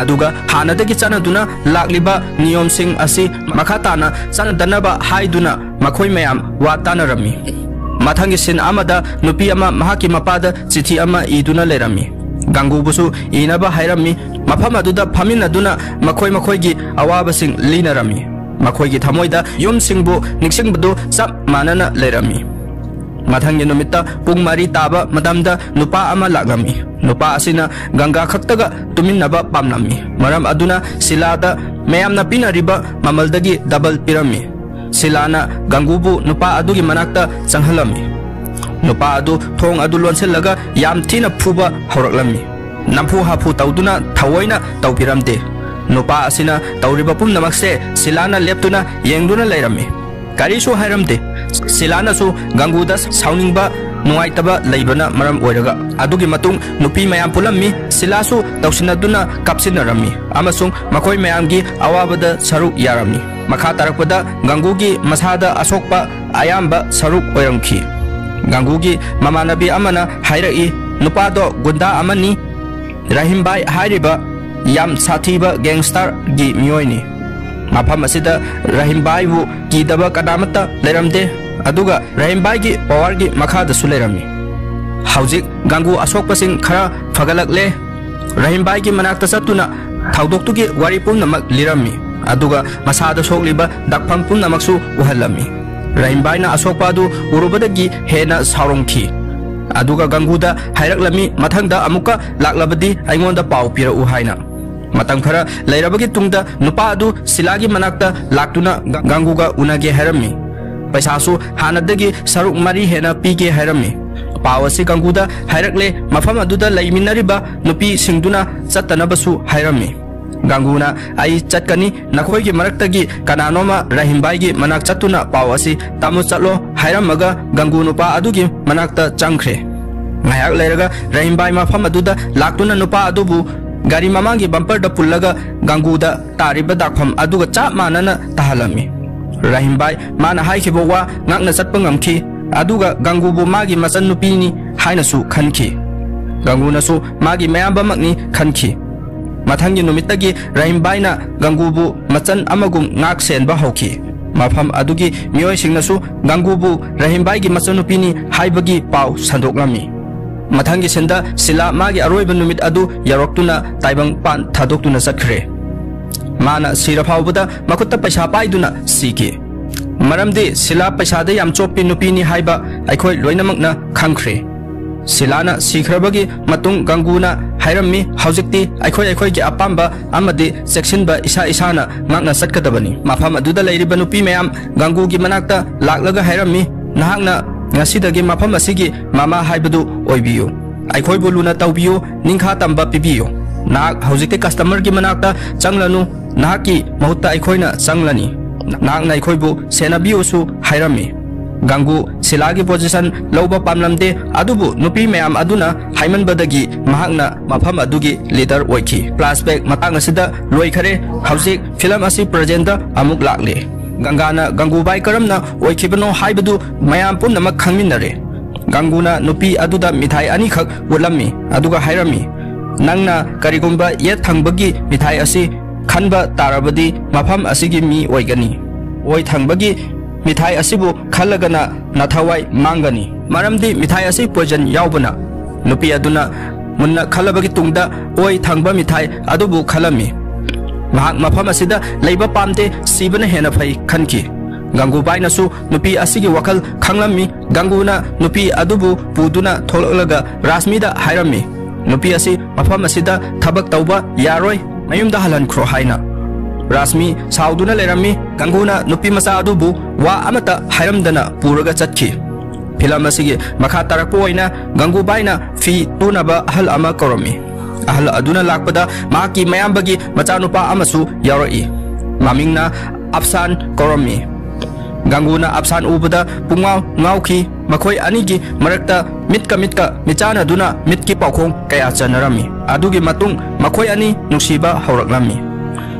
ꯑꯗꯨꯒ ꯍꯥꯟꯅꯗꯒꯤ ꯆꯠꯅꯗꯨꯅ ꯂꯥꯛꯂꯤꯕ ꯅꯤꯌꯣꯝꯁꯤꯡ ꯑꯁꯤ ꯃꯈꯥ ꯇꯥꯅ ꯆꯠꯅꯗꯅꯕ ꯍꯥꯏꯗꯨꯅ ꯃꯈꯣꯏ ꯃꯌꯥꯝ ꯋꯥ ꯇꯥꯅꯔꯝꯃꯤ꯫ ꯃꯊꯪꯒꯤ ꯁꯤꯟ ꯑꯃꯗ ꯅꯨꯄꯤ ꯑꯃ ꯃꯍꯥꯛꯀꯤ ꯃꯄꯥꯗ ꯆꯤꯊꯤ ꯑꯃ ꯏꯗꯨꯅ ꯂꯩꯔꯝꯃꯤ꯫ ꯒꯪꯒꯨꯕꯨꯁꯨ ꯏꯅꯕ ꯍꯥꯏꯔꯝꯃꯤ꯫ ꯃꯐꯝ ꯑꯗꯨꯗ ꯐꯝꯃꯤꯟꯅꯗꯨꯅ ꯃꯈꯣꯏ ꯃꯈꯣꯏꯒꯤ ꯑꯋꯥꯕꯁꯤꯡ ꯂꯤꯅꯔꯝꯃꯤ꯫ ꯃꯈꯣꯏꯒꯤ ꯊꯃꯣꯏꯗ ꯌꯨꯝꯁꯤꯡꯕꯨ ꯅꯤꯡꯁꯤꯡꯕꯗꯨ ꯆꯞ ꯃꯥꯟꯅꯅ ꯂꯩꯔꯝꯃꯤ꯫ ꯃꯊꯪꯒꯤ ꯅꯨꯃꯤꯠꯇ ꯄꯨꯡ ꯃꯔꯤ ꯇꯥꯕ ꯃꯇꯝꯗ ꯅꯨꯄꯥ ꯑꯃ ꯂꯥꯛꯂꯝꯃꯤ꯫ ꯅꯨꯄꯥ ꯑꯁꯤꯅ ꯒꯪꯒꯥ ꯈꯛꯇꯒ ꯇꯨꯃꯤꯟꯅꯕ ꯄꯥꯝꯂꯝꯃꯤ꯫ ꯃꯔꯝ ꯑꯗꯨꯅ ꯁꯤꯂꯥꯗ ꯃꯌꯥꯝꯅ ꯄꯤꯅꯔꯤꯕ ꯃꯃꯜꯗꯒꯤ ꯗꯕꯜ ꯄꯤꯔꯝꯃꯤ꯫ ꯁꯤꯂꯥꯅ ꯒꯪꯒꯨꯕꯨ ꯅꯨꯄꯥ ꯑꯗꯨꯒꯤ ꯃꯅꯥꯛꯇ ꯆꯪꯍꯜꯂꯝꯃꯤ꯫ ꯅꯨꯄꯥ ꯑꯗꯨ ꯊꯣꯡ ꯑꯗꯨ ꯂꯣꯟꯁꯤꯜꯂꯒ ꯌꯥꯝ ꯊꯤꯅ ꯐꯨꯕ ꯍꯧꯔꯛꯂꯝꯃꯤ꯫ ꯅꯝꯐꯨ ꯍꯥꯐꯨ ꯇꯧꯗꯨꯅ ꯊꯑꯣꯏꯅ ꯇꯧꯕꯤꯔꯝꯗꯦ꯫ ꯅꯨꯄꯥ ꯑꯁꯤꯅ ꯇꯧꯔꯤꯕ ꯄꯨꯝꯅꯃꯛꯁꯦ ꯁꯤꯂꯥꯅ ꯂꯦꯞꯇꯨꯅ ꯌꯦꯡꯗꯨꯅ ꯂꯩꯔꯝꯃꯤ꯫ ꯀꯔꯤꯁꯨ ꯍꯥꯏꯔꯝꯗꯦ꯫ ꯁꯤꯂꯥꯅꯁꯨ ꯒꯪꯒꯨꯗ ꯁꯥꯎꯅꯤꯡꯕ, ꯅꯨꯡꯉꯥꯏꯇꯕ ꯂꯩꯕꯅ ꯃꯔꯝ ꯑꯣꯏꯔꯒ꯫ ꯑꯗꯨꯒꯤ ꯃꯇꯨꯡ ꯅꯨꯄꯤ ꯃꯌꯥꯝ ꯄꯨꯜꯂꯝꯃꯤ꯫ ꯁꯤꯂꯥꯁꯨ ꯇꯧꯁꯤꯟꯅꯗꯨꯅ ꯀꯥꯞꯁꯤꯟꯅꯔꯝꯃꯤ ꯑꯃꯁꯨꯡ ꯃꯈꯣꯏ ꯃꯌꯥꯝꯒꯤ ꯑꯋꯥꯕꯗ ꯁꯔꯨꯛ ꯌꯥꯔꯝꯃꯤ꯫ ꯃꯈꯥ ꯇꯥꯔꯛꯄꯗ ꯒꯪꯒꯨꯒꯤ ꯃꯁꯥꯗ ꯑꯁꯣꯛꯄ ꯑꯌꯥꯝꯕ ꯁꯔꯨꯛ ꯑꯣꯏꯔꯝꯈꯤ꯫ ꯒꯪꯒꯨꯒꯤ ꯃꯃꯥꯟꯅꯕꯤ ꯑꯃꯅ ꯍꯥꯏꯔꯛꯏ, ꯅꯨꯄꯥꯗꯣ ꯒꯨꯟꯗꯥ ꯑꯃꯅꯤ, ꯔꯍꯤꯝꯕꯥꯏ ꯍꯥꯏꯔꯤꯕ ꯌꯥꯝ ꯁꯥꯊꯤꯕ ꯒꯦꯡꯁꯇꯔꯒꯤ ꯃꯤꯑꯣꯏꯅꯤ꯫ ꯃꯐꯝ ꯑꯁꯤꯗ ꯔꯍꯤꯝꯕꯥꯏꯕꯨ ꯀꯤꯗꯕ ꯀꯅꯥꯃꯠꯇ ꯂꯩꯔꯝꯗꯦ, ꯑꯗꯨꯒ ꯔꯍꯤꯝꯕꯥꯏꯒꯤ ꯄꯋꯥꯔꯒꯤ ꯃꯈꯥꯗꯁꯨ ꯂꯩꯔꯝꯃꯤ꯫ ꯍꯧꯖꯤꯛ ꯒꯪꯒꯨ ꯑꯁꯣꯛꯄꯁꯤꯡ ꯈꯔ ꯐꯒꯠꯂꯛꯂꯦ꯫ ꯔꯍꯤꯝꯕꯥꯏꯒꯤ ꯃꯅꯥꯛꯇ ꯆꯠꯇꯨꯅ ꯊꯧꯗꯣꯛꯇꯨꯒꯤ ꯋꯥꯔꯤ ꯄꯨꯝꯅꯃꯛ ꯂꯤꯔꯝꯃꯤ, ꯑꯗꯨꯒ ꯃꯁꯥꯗ ꯁꯣꯛꯂꯤꯕ ꯗꯥꯛꯐꯝ ꯄꯨꯝꯅꯃꯛꯁꯨ ꯎꯍꯜꯂꯝꯃꯤ꯫ ꯔꯍꯤꯝꯕꯥꯏꯅ ꯑꯁꯣꯛꯄ ꯑꯗꯨ ꯎꯔꯨꯕꯗꯒꯤ ꯍꯦꯟꯅ ꯁꯥꯎꯔꯝꯈꯤ, ꯑꯗꯨꯒ ꯒꯪꯒꯨꯗ ꯍꯥꯏꯔꯛꯂꯝꯃꯤ, ꯃꯊꯪꯗ ꯑꯃꯨꯛꯀ ꯂꯥꯛꯂꯕꯗꯤ ꯑꯩꯉꯣꯟꯗ ꯄꯥꯎ ꯄꯤꯔꯛꯎ ꯍꯥꯏꯅ꯫ ꯃꯇꯝ ꯈꯔ ꯂꯩꯔꯕꯒꯤ ꯇꯨꯡꯗ ꯅꯨꯄꯥ ꯑꯗꯨ ꯁꯤꯂꯥꯒꯤ ꯃꯅꯥꯛꯇ ꯂꯥꯛꯇꯨꯅ ꯒ-, ꯒꯪꯒꯨꯒ ꯎꯅꯒꯦ ꯍꯥꯏꯔꯝꯃꯤ꯫ ꯄꯩꯁꯥꯁꯨ ꯍꯥꯟꯅꯗꯒꯤ ꯁꯔꯨꯛ ꯃꯔꯤ ꯍꯦꯟꯅ ꯄꯤꯒꯦ ꯍꯥꯏꯔꯝꯃꯤ꯫ ꯄꯥꯎ ꯑꯁꯤ ꯒꯪꯒꯨꯗ ꯍꯥꯏꯔꯛꯂꯦ, ꯃꯐꯝ ꯑꯗꯨꯗ ꯂꯩꯃꯤꯟꯅꯔꯤꯕ ꯅꯨꯄꯤꯁꯤꯡꯗꯨꯅ ꯆꯠꯇꯅꯕꯁꯨ ꯍꯥꯏꯔꯝꯃꯤ꯫ ꯒꯪꯒꯨꯅ, "ꯑꯩ ꯆꯠꯀꯅꯤ, ꯅꯈꯣꯏꯒꯤ ꯃꯔꯛꯇꯒꯤ ꯀꯅꯥꯅꯣꯃ ꯔꯍꯤꯝꯕꯥꯏꯒꯤ ꯃꯅꯥꯛ ꯆꯠꯇꯨꯅ ꯄꯥꯎ ꯑꯁꯤ ꯇꯝꯃꯨ ꯆꯠꯂꯣ" ꯍꯥꯏꯔꯝꯃꯒ ꯒꯪꯒꯨ ꯅꯨꯄꯥ ꯑꯗꯨꯒꯤ ꯃꯅꯥꯛꯇ ꯆꯪꯈ꯭ꯔꯦ꯫ ꯉꯥꯏꯍꯥꯛ ꯂꯩꯔꯒ ꯔꯍꯤꯝꯕꯥꯏ ꯃꯐꯝ ꯑꯗꯨꯗ ꯂꯥꯛꯇꯨꯅ ꯅꯨꯄꯥ ꯑꯗꯨꯕꯨ ꯒꯥꯔꯤ ꯃꯃꯥꯡꯒꯤ ꯕꯝꯄꯔꯗ ꯄꯨꯜꯂꯒ ꯒꯪꯒꯨꯗ ꯇꯥꯔꯤꯕ ꯗꯥꯛꯐꯝ ꯑꯗꯨꯒ ꯆꯞ ꯃꯥꯟꯅꯅ ꯇꯥꯍꯜꯂꯝꯃꯤ꯫ ꯔꯍꯤꯝꯕꯥꯏ ꯃꯥꯅ ꯍꯥꯏꯈꯤꯕ ꯋꯥ ꯉꯥꯛꯅ ꯆꯠꯄ ꯉꯝꯈꯤ, ꯑꯗꯨꯒ ꯒꯪꯒꯨꯕꯨ ꯃꯥꯒꯤ ꯃꯆꯟꯅꯨꯄꯤꯅꯤ ꯍꯥꯏꯅꯁꯨ ꯈꯟꯈꯤ꯫ ꯒꯪꯒꯨꯅꯁꯨ ꯃꯥꯒꯤ ꯃꯌꯥꯝꯕꯃꯛꯅꯤ ꯈꯟꯈꯤ꯫ ꯃꯊꯪꯒꯤ ꯅꯨꯃꯤꯠꯇꯒꯤ ꯔꯍꯤꯝꯕꯥꯏꯅ ꯒꯪꯒꯨꯕꯨ ꯃꯆꯟ ꯑꯃꯒꯨꯝ ꯉꯥꯛ ꯁꯦꯟꯕ ꯍꯧꯈꯤ꯫ ꯃꯐꯝ ꯑꯗꯨꯒꯤ ꯃꯤꯑꯣꯏꯁꯤꯡꯅꯁꯨ ꯒꯪꯒꯨꯕꯨ ꯔꯍꯤꯝꯕꯥꯏꯒꯤ ꯃꯆꯟꯅꯨꯄꯤꯅꯤ ꯍꯥꯏꯕꯒꯤ ꯄꯥꯎ ꯁꯟꯗꯣꯛꯂꯝꯃꯤ꯫ ꯃꯊꯪꯒꯤ ꯁꯤꯟꯗ ꯁꯤꯂꯥ ꯃꯥꯒꯤ ꯑꯔꯣꯏꯕ ꯅꯨꯃꯤꯠ ꯑꯗꯨ ꯌꯧꯔꯛꯇꯨꯅ ꯇꯥꯏꯕꯪ ꯄꯥꯟ ꯊꯥꯗꯣꯛꯇꯨꯅ ꯆꯠꯈ꯭ꯔꯦ꯫ ꯃꯥꯅ ꯁꯤꯔ ꯐꯥꯎꯕꯗ ꯃꯈꯨꯠꯇ ꯄꯩꯁꯥ ꯄꯥꯏꯗꯨꯅ ꯁꯤꯈꯤ꯫ ꯃꯔꯝꯗꯤ ꯁꯤꯂꯥ ꯄꯩꯁꯥꯗ ꯌꯥꯝ ꯆꯣꯞꯄꯤ ꯅꯨꯄꯤꯅꯤ ꯍꯥꯏꯕ ꯑꯩꯈꯣꯏ ꯂꯣꯏꯅꯃꯛꯅ ꯈꯪꯈ꯭ꯔꯦ꯫ ꯁꯤꯂꯥꯅ ꯁꯤꯈ꯭ꯔꯕꯒꯤ ꯃꯇꯨꯡ ꯒꯪꯒꯨꯅ ꯍꯥꯏꯔꯝꯃꯤ, "ꯍꯧꯖꯤꯛꯇꯤ ꯑꯩꯈꯣꯏ ꯑꯩꯈꯣꯏꯒꯤ ꯑꯄꯥꯝꯕ ꯑꯃꯗꯤ ꯆꯦꯛꯁꯤꯟꯕ ꯏꯁꯥ ꯏꯁꯥꯅ ꯉꯥꯛꯅ ꯆꯠꯀꯗꯕꯅꯤ"꯫ ꯃꯐꯝ ꯑꯗꯨꯗ ꯂꯩꯔꯤꯕ ꯅꯨꯄꯤ ꯃꯌꯥꯝ ꯒꯪꯒꯨꯒꯤ ꯃꯅꯥꯛꯇ ꯂꯥꯛꯂꯒ ꯍꯥꯏꯔꯝꯃꯤ, "ꯅꯍꯥꯛꯅ ꯉꯁꯤꯗꯒꯤ ꯃꯐꯝ ꯑꯁꯤꯒꯤ ꯃꯃꯥ ꯍꯥꯏꯕꯗꯨ ꯑꯣꯏꯕꯤꯌꯨ꯫ ꯑꯩꯈꯣꯏꯕꯨ ꯂꯨꯅ ꯇꯧꯕꯤꯌꯨ, ꯅꯤꯡꯈꯥ ꯇꯝꯕ ꯄꯤꯕꯤꯌꯨ꯫ ꯅꯍꯥꯛ ꯍꯧꯖꯤꯛꯇꯤ ꯀꯁꯇꯃꯔꯒꯤ ꯃꯅꯥꯛꯇ ꯆꯪꯂꯅꯨ, ꯅꯍꯥꯛꯀꯤ ꯃꯍꯨꯠꯇ ꯑꯩꯈꯣꯏꯅ ꯆꯪꯂꯅꯤ꯫ ꯅꯍꯥꯛꯅ ꯑꯩꯈꯣꯏꯕꯨ ꯁꯦꯟꯅꯕꯤꯌꯨꯁꯨ" ꯍꯥꯏꯔꯝꯃꯤ꯫ ꯒꯪꯒꯨ ꯁꯤꯂꯥꯒꯤ ꯄꯣꯖꯤꯁꯟ ꯂꯧꯕ ꯄꯥꯝꯂꯝꯗꯦ, ꯑꯗꯨꯕꯨ ꯅꯨꯄꯤ ꯃꯌꯥꯝ ꯑꯗꯨꯅ ꯍꯥꯏꯃꯟꯕꯗꯒꯤ ꯃꯍꯥꯛꯅ ꯃꯐꯝ ꯑꯗꯨꯒꯤ ꯂꯤꯗꯔ ꯑꯣꯏꯈꯤ꯫ ꯐ꯭ꯂꯥꯁꯕꯦꯛ ꯃꯇꯥꯡ ꯑꯁꯤꯗ ꯂꯣꯏꯈꯔꯦ꯫ ꯍꯧꯖꯤꯛ ꯐꯤꯂꯝ ꯑꯁꯤ ꯄ꯭ꯔꯖꯦꯟꯗ ꯑꯃꯨꯛ ꯂꯥꯛꯂꯦ꯫ ꯒꯪꯒꯥꯅ ꯒꯪꯒꯨꯕꯥꯏ ꯀꯔꯝꯅ ꯑꯣꯏꯈꯤꯕꯅꯣ ꯍꯥꯏꯕꯗꯨ ꯃꯌꯥꯝ ꯄꯨꯝꯅꯃꯛ ꯈꯪꯃꯤꯟꯅꯔꯦ꯫ ꯒꯪꯒꯨꯅ ꯅꯨꯄꯤ ꯑꯗꯨꯗ ꯃꯤꯊꯥꯏ ꯑꯅꯤꯈꯛ ꯎꯠꯂꯝꯃꯤ, ꯑꯗꯨꯒ ꯍꯥꯏꯔꯝꯃꯤ, "ꯅꯪꯅ ꯀꯔꯤꯒꯨꯝꯕ ꯌꯦꯠ ꯊꯪꯕꯒꯤ ꯃꯤꯊꯥꯏ ꯑꯁꯤ ꯈꯟꯕ ꯇꯥꯔꯕꯗꯤ ꯃꯐꯝ ꯑꯁꯤꯒꯤ ꯃꯤ ꯑꯣꯏꯒꯅꯤ꯫ ꯑꯣꯏ ꯊꯪꯕꯒꯤ ꯃꯤꯊꯥꯏ ꯑꯁꯤꯕꯨ ꯈꯜꯂꯒꯅ ꯅꯊꯋꯥꯏ ꯃꯥꯡꯒꯅꯤ, ꯃꯔꯝꯗꯤ ꯃꯤꯊꯥꯏ ꯑꯁꯤ ꯄꯣꯏꯖꯟ ꯌꯥꯎꯕꯅ"꯫ ꯅꯨꯄꯤ ꯑꯗꯨꯅ ꯃꯨꯟꯅ ꯈꯜꯂꯕꯒꯤ ꯇꯨꯡꯗ ꯑꯣꯏ ꯊꯪꯕ ꯃꯤꯊꯥꯏ ꯑꯗꯨꯕꯨ ꯈꯜꯂꯝꯃꯤ꯫ ꯃꯍꯥꯛ ꯃꯐꯝ ꯑꯁꯤꯗ ꯂꯩꯕ ꯄꯥꯝꯗꯦ, ꯁꯤꯕꯅ ꯍꯦꯟꯅ ꯐꯩ ꯈꯟꯈꯤ꯫ ꯒꯪꯒꯨꯕꯥꯏꯅꯁꯨ ꯅꯨꯄꯤ ꯑꯁꯤꯒꯤ ꯋꯥꯈꯜ ꯈꯪꯂꯝꯃꯤ꯫ ꯒꯪꯒꯨꯅ ꯅꯨꯄꯤ ꯑꯗꯨꯕꯨ ꯄꯨꯗꯨꯅ ꯊꯣꯛꯂꯛꯂꯒ ꯔꯥꯁꯃꯤꯗ ꯍꯥꯏꯔꯝꯃꯤ, "ꯅꯨꯄꯤ ꯑꯁꯤ ꯃꯐꯝ ꯑꯁꯤꯗ ꯊꯕꯛ ꯇꯧꯕ ꯌꯥꯔꯣꯏ, ꯃꯌꯨꯝꯗ ꯍꯜꯍꯟꯈ꯭ꯔꯣ" ꯍꯥꯏꯅ꯫ ꯔꯥꯁꯃꯤ ꯁꯥꯎꯗꯨꯅ ꯂꯩꯔꯝꯃꯤ꯫ ꯒꯪꯒꯨꯅ ꯅꯨꯄꯤ ꯃꯆꯥ ꯑꯗꯨꯕꯨ ꯋꯥ ꯑꯃꯠꯇ ꯍꯥꯏꯔꯝꯗꯅ ꯄꯨꯔꯒ ꯆꯠꯈꯤ꯫ ꯐꯤꯂꯝ ꯑꯁꯤꯒꯤ ꯃꯈꯥ ꯇꯥꯔꯛꯄ ꯑꯣꯏꯅ ꯒꯪꯒꯨꯕꯥꯏꯅ ꯐꯤ ꯇꯨꯅꯕ ꯑꯍꯜ ꯑꯃ ꯀꯧꯔꯝꯃꯤ꯫ ꯑꯍꯜ ꯑꯗꯨꯅ ꯂꯥꯛꯄꯗ ꯃꯍꯥꯛꯀꯤ ꯃꯌꯥꯝꯕꯒꯤ ꯃꯆꯥꯅꯨꯄꯥ ꯑꯃꯁꯨ ꯌꯥꯎꯔꯛꯏ꯫ ꯃꯃꯤꯡꯅ ꯑꯞꯁꯥꯟ ꯀꯧꯔꯝꯃꯤ꯫ ꯒꯪꯒꯨꯅ ꯑꯞꯁꯥꯟ ꯎꯕꯗ ꯄꯨꯡꯉꯥꯎ ꯉꯥꯎꯈꯤ꯫ ꯃꯈꯣꯏ ꯑꯅꯤꯒꯤ ꯃꯔꯛꯇ ꯃꯤꯠꯀ ꯃꯤꯠꯀ ꯃꯤꯠꯆꯥꯟꯅꯗꯨꯅ ꯃꯤꯠꯀꯤ ꯄꯥꯎꯈꯣꯡ ꯀꯌꯥ ꯆꯟꯅꯔꯝꯃꯤ꯫ ꯑꯗꯨꯒꯤ ꯃꯇꯨꯡ ꯃꯈꯣꯏ ꯑꯅꯤ ꯅꯨꯡꯁꯤꯕ ꯍꯧꯔꯛꯂꯝꯃꯤ꯫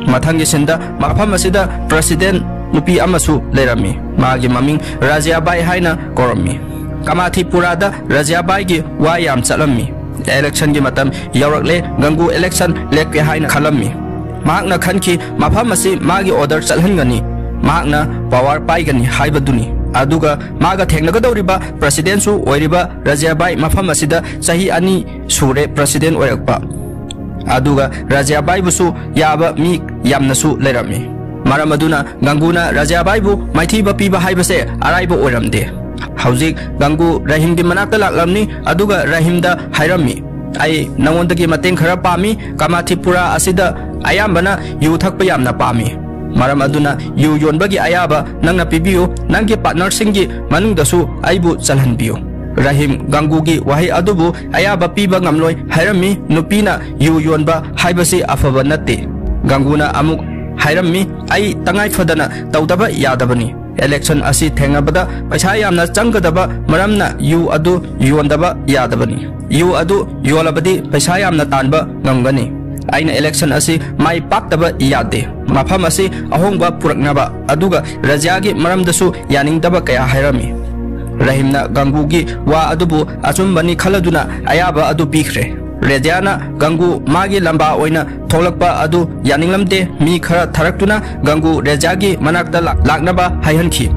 ꯃꯊꯪꯒꯤ ꯁꯤꯟꯗ ꯃꯐꯝ ꯑꯁꯤꯗ ꯄ꯭ꯔꯁꯤꯗꯦꯟ ꯅꯨꯄꯤ ꯑꯃꯁꯨ ꯂꯩꯔꯝꯃꯤ꯫ ꯃꯥꯒꯤ ꯃꯃꯤꯡ ꯔꯥꯖ꯭ꯌꯥꯕꯥꯏ ꯍꯥꯏꯅ ꯀꯧꯔꯝꯃꯤ꯫ ꯀꯃꯥꯊꯤꯄꯨꯔꯥꯗ ꯔꯥꯖ꯭ꯌꯥꯕꯥꯏꯒꯤ ꯋꯥ ꯌꯥꯝ ꯆꯠꯂꯝꯃꯤ꯫ ꯏꯂꯦꯛꯁꯟꯒꯤ ꯃꯇꯝ ꯌꯧꯔꯛꯂꯦ, ꯒꯪꯒꯨ ꯏꯂꯦꯛꯁꯟ ꯂꯦꯞꯀꯦ ꯍꯥꯏꯅ ꯈꯜꯂꯝꯃꯤ꯫ ꯃꯍꯥꯛꯅ ꯈꯟꯈꯤ, ꯃꯐꯝ ꯑꯁꯤ ꯃꯥꯒꯤ ꯑꯣꯔꯗꯔ ꯆꯠꯍꯟꯒꯅꯤ, ꯃꯍꯥꯛꯅ ꯄꯋꯥꯔ ꯄꯥꯏꯒꯅꯤ ꯍꯥꯏꯕꯗꯨꯅꯤ꯫ ꯑꯗꯨꯒ ꯃꯥꯒ ꯊꯦꯡꯅꯒꯗꯧꯔꯤꯕ ꯄ꯭ꯔꯁꯤꯗꯦꯟꯁꯨ ꯑꯣꯏꯔꯤꯕ ꯔꯥꯖ꯭ꯌꯥꯕꯥꯏ ꯃꯐꯝ ꯑꯁꯤꯗ ꯆꯍꯤ ꯑꯅꯤ ꯁꯨꯔꯦ ꯄ꯭ꯔꯁꯤꯗꯦꯟ ꯑꯣꯏꯔꯛꯄ꯫ ꯑꯗꯨꯒ ꯔꯥꯖ꯭ꯌꯥꯕꯥꯏꯕꯨꯁꯨ ꯌꯥꯕ ꯃꯤ ꯌꯥꯝꯅꯁꯨ ꯂꯩꯔꯝꯃꯤ꯫ ꯃꯔꯝ ꯑꯗꯨꯅ ꯒꯪꯒꯨꯅ ꯔꯖꯤꯌꯥꯕꯥꯏꯕꯨ ꯃꯥꯏꯊꯤꯕ ꯄꯤꯕ ꯍꯥꯏꯕꯁꯦ ꯑꯔꯥꯏꯕ ꯑꯣꯏꯔꯝꯗꯦ꯫ ꯍꯧꯖꯤꯛ ꯒꯪꯒꯨ ꯔꯍꯤꯝꯒꯤ ꯃꯅꯥꯛꯇ ꯂꯥꯛꯂꯝꯅꯤ, ꯑꯗꯨꯒ ꯔꯍꯤꯝꯗ ꯍꯥꯏꯔꯝꯃꯤ, "ꯑꯩ ꯅꯉꯣꯟꯗꯒꯤ ꯃꯇꯦꯡ ꯈꯔ ꯄꯥꯝꯃꯤ, ꯀꯃꯥꯊꯤꯄꯨꯔꯥ ꯑꯁꯤꯗ ꯑꯌꯥꯝꯕꯅ ꯌꯨ ꯊꯛꯄ ꯌꯥꯝꯅ ꯄꯥꯝꯃꯤ꯫ ꯃꯔꯝ ꯑꯗꯨꯅ ꯌꯨ ꯌꯣꯟꯕꯒꯤ ꯑꯌꯥꯕ ꯅꯪꯅ ꯄꯤꯕꯤꯌꯨ, ꯅꯪꯒꯤ ꯄꯥꯔꯠꯅꯔꯁꯤꯡꯒꯤ ꯃꯅꯨꯡꯗꯁꯨ ꯑꯩꯕꯨ ꯆꯜꯍꯟꯕꯤꯌꯨ"꯫ ꯔꯍꯤꯝ ꯒꯪꯒꯨꯒꯤ ꯋꯥꯍꯩ ꯑꯗꯨꯕꯨ ꯑꯌꯥꯕ ꯄꯤꯕ ꯉꯝꯂꯣꯏ ꯍꯥꯏꯔꯝꯃꯤ꯫ ꯅꯨꯄꯤꯅ ꯌꯨ ꯌꯣꯟꯕ ꯍꯥꯏꯕꯁꯤ ꯑꯐꯕ ꯅꯠꯇꯦ꯫ ꯒꯪꯒꯨꯅ ꯑꯃꯨꯛ ꯍꯥꯏꯔꯝꯃꯤ, "ꯑꯩ ꯇꯉꯥꯏ ꯐꯗꯅ ꯇꯧꯗꯕ ꯌꯥꯗꯕꯅꯤ꯫ ꯏꯂꯦꯛꯁꯟ ꯑꯁꯤ ꯊꯦꯡꯅꯕꯗ ꯄꯩꯁꯥ ꯌꯥꯝꯅ ꯆꯪꯒꯗꯕ ꯃꯔꯝꯅ ꯌꯨ ꯑꯗꯨ ꯌꯣꯟꯗꯕ ꯌꯥꯗꯕꯅꯤ꯫ ꯌꯨ ꯑꯗꯨ ꯌꯣꯜꯂꯕꯗꯤ ꯄꯩꯁꯥ ꯌꯥꯝꯅ ꯇꯥꯟꯕ ꯉꯝꯒꯅꯤ꯫ ꯑꯩꯅ ꯏꯂꯦꯛꯁꯟ ꯑꯁꯤ ꯃꯥꯏ ꯄꯥꯛꯇꯕ ꯌꯥꯗꯦ꯫ ꯃꯐꯝ ꯑꯁꯤ ꯑꯍꯣꯡꯕ ꯄꯨꯔꯛꯅꯕ", ꯑꯗꯨꯒ ꯔꯖꯤꯌꯥꯒꯤ ꯃꯔꯝꯗꯁꯨ ꯌꯥꯅꯤꯡꯗꯕ ꯀꯌꯥ ꯍꯥꯏꯔꯝꯃꯤ꯫ ꯔꯍꯤꯝꯅ ꯒꯪꯒꯨꯒꯤ ꯋꯥ ꯑꯗꯨꯕꯨ ꯑꯆꯨꯝꯕꯅꯤ ꯈꯜꯂꯗꯨꯅ ꯑꯌꯥꯕ ꯑꯗꯨ ꯄꯤꯈ꯭ꯔꯦ꯫ ꯔꯖꯤꯌꯥꯅ ꯒꯪꯒꯨ ꯃꯥꯒꯤ ꯂꯝꯕꯥ ꯑꯣꯏꯅ ꯊꯣꯛꯂꯛꯄ ꯑꯗꯨ ꯌꯥꯅꯤꯡꯂꯝꯗꯦ꯫ ꯃꯤ ꯈꯔ ꯊꯥꯔꯛꯇꯨꯅ ꯒꯪꯒꯨ ꯔꯖꯤꯌꯥꯒꯤ ꯃꯅꯥꯛꯇ ꯂꯥꯛ-, ꯂꯥꯛꯅꯕ ꯍꯥꯏꯍꯟꯈꯤ꯫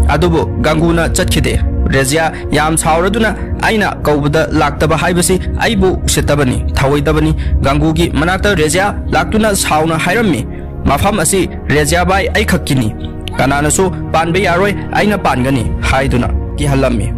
ꯑꯗꯨꯕꯨ ꯒꯪꯒꯨꯅ ꯆꯠꯈꯤꯗꯦ꯫ ꯔꯖꯤꯌꯥ ꯌꯥꯝ ꯁꯥꯎꯔꯗꯨꯅ, "ꯑꯩꯅ ꯀꯧꯕꯗ ꯂꯥꯛꯇꯕ ꯍꯥꯏꯕꯁꯤ ꯑꯩꯕꯨ ꯎꯁꯤꯠꯇꯕꯅꯤ, ꯊꯧꯑꯣꯏꯗꯕꯅꯤ"꯫ ꯒꯪꯒꯨꯒꯤ ꯃꯅꯥꯛꯇ ꯔꯖꯤꯌꯥ ꯂꯥꯛꯇꯨꯅ ꯁꯥꯎꯅ ꯍꯥꯏꯔꯝꯃꯤ, "ꯃꯐꯝ ꯑꯁꯤ ꯔꯖꯤꯌꯥ ꯚꯥꯏ ꯑꯩꯈꯛꯀꯤꯅꯤ꯫ ꯀꯅꯥꯅꯁꯨ ꯄꯥꯟꯕ ꯌꯥꯔꯣꯏ, ꯑꯩꯅ ꯄꯥꯟꯒꯅꯤ" ꯍꯥꯏꯗꯨꯅ ꯀꯤꯍꯜꯂꯝꯃꯤ꯫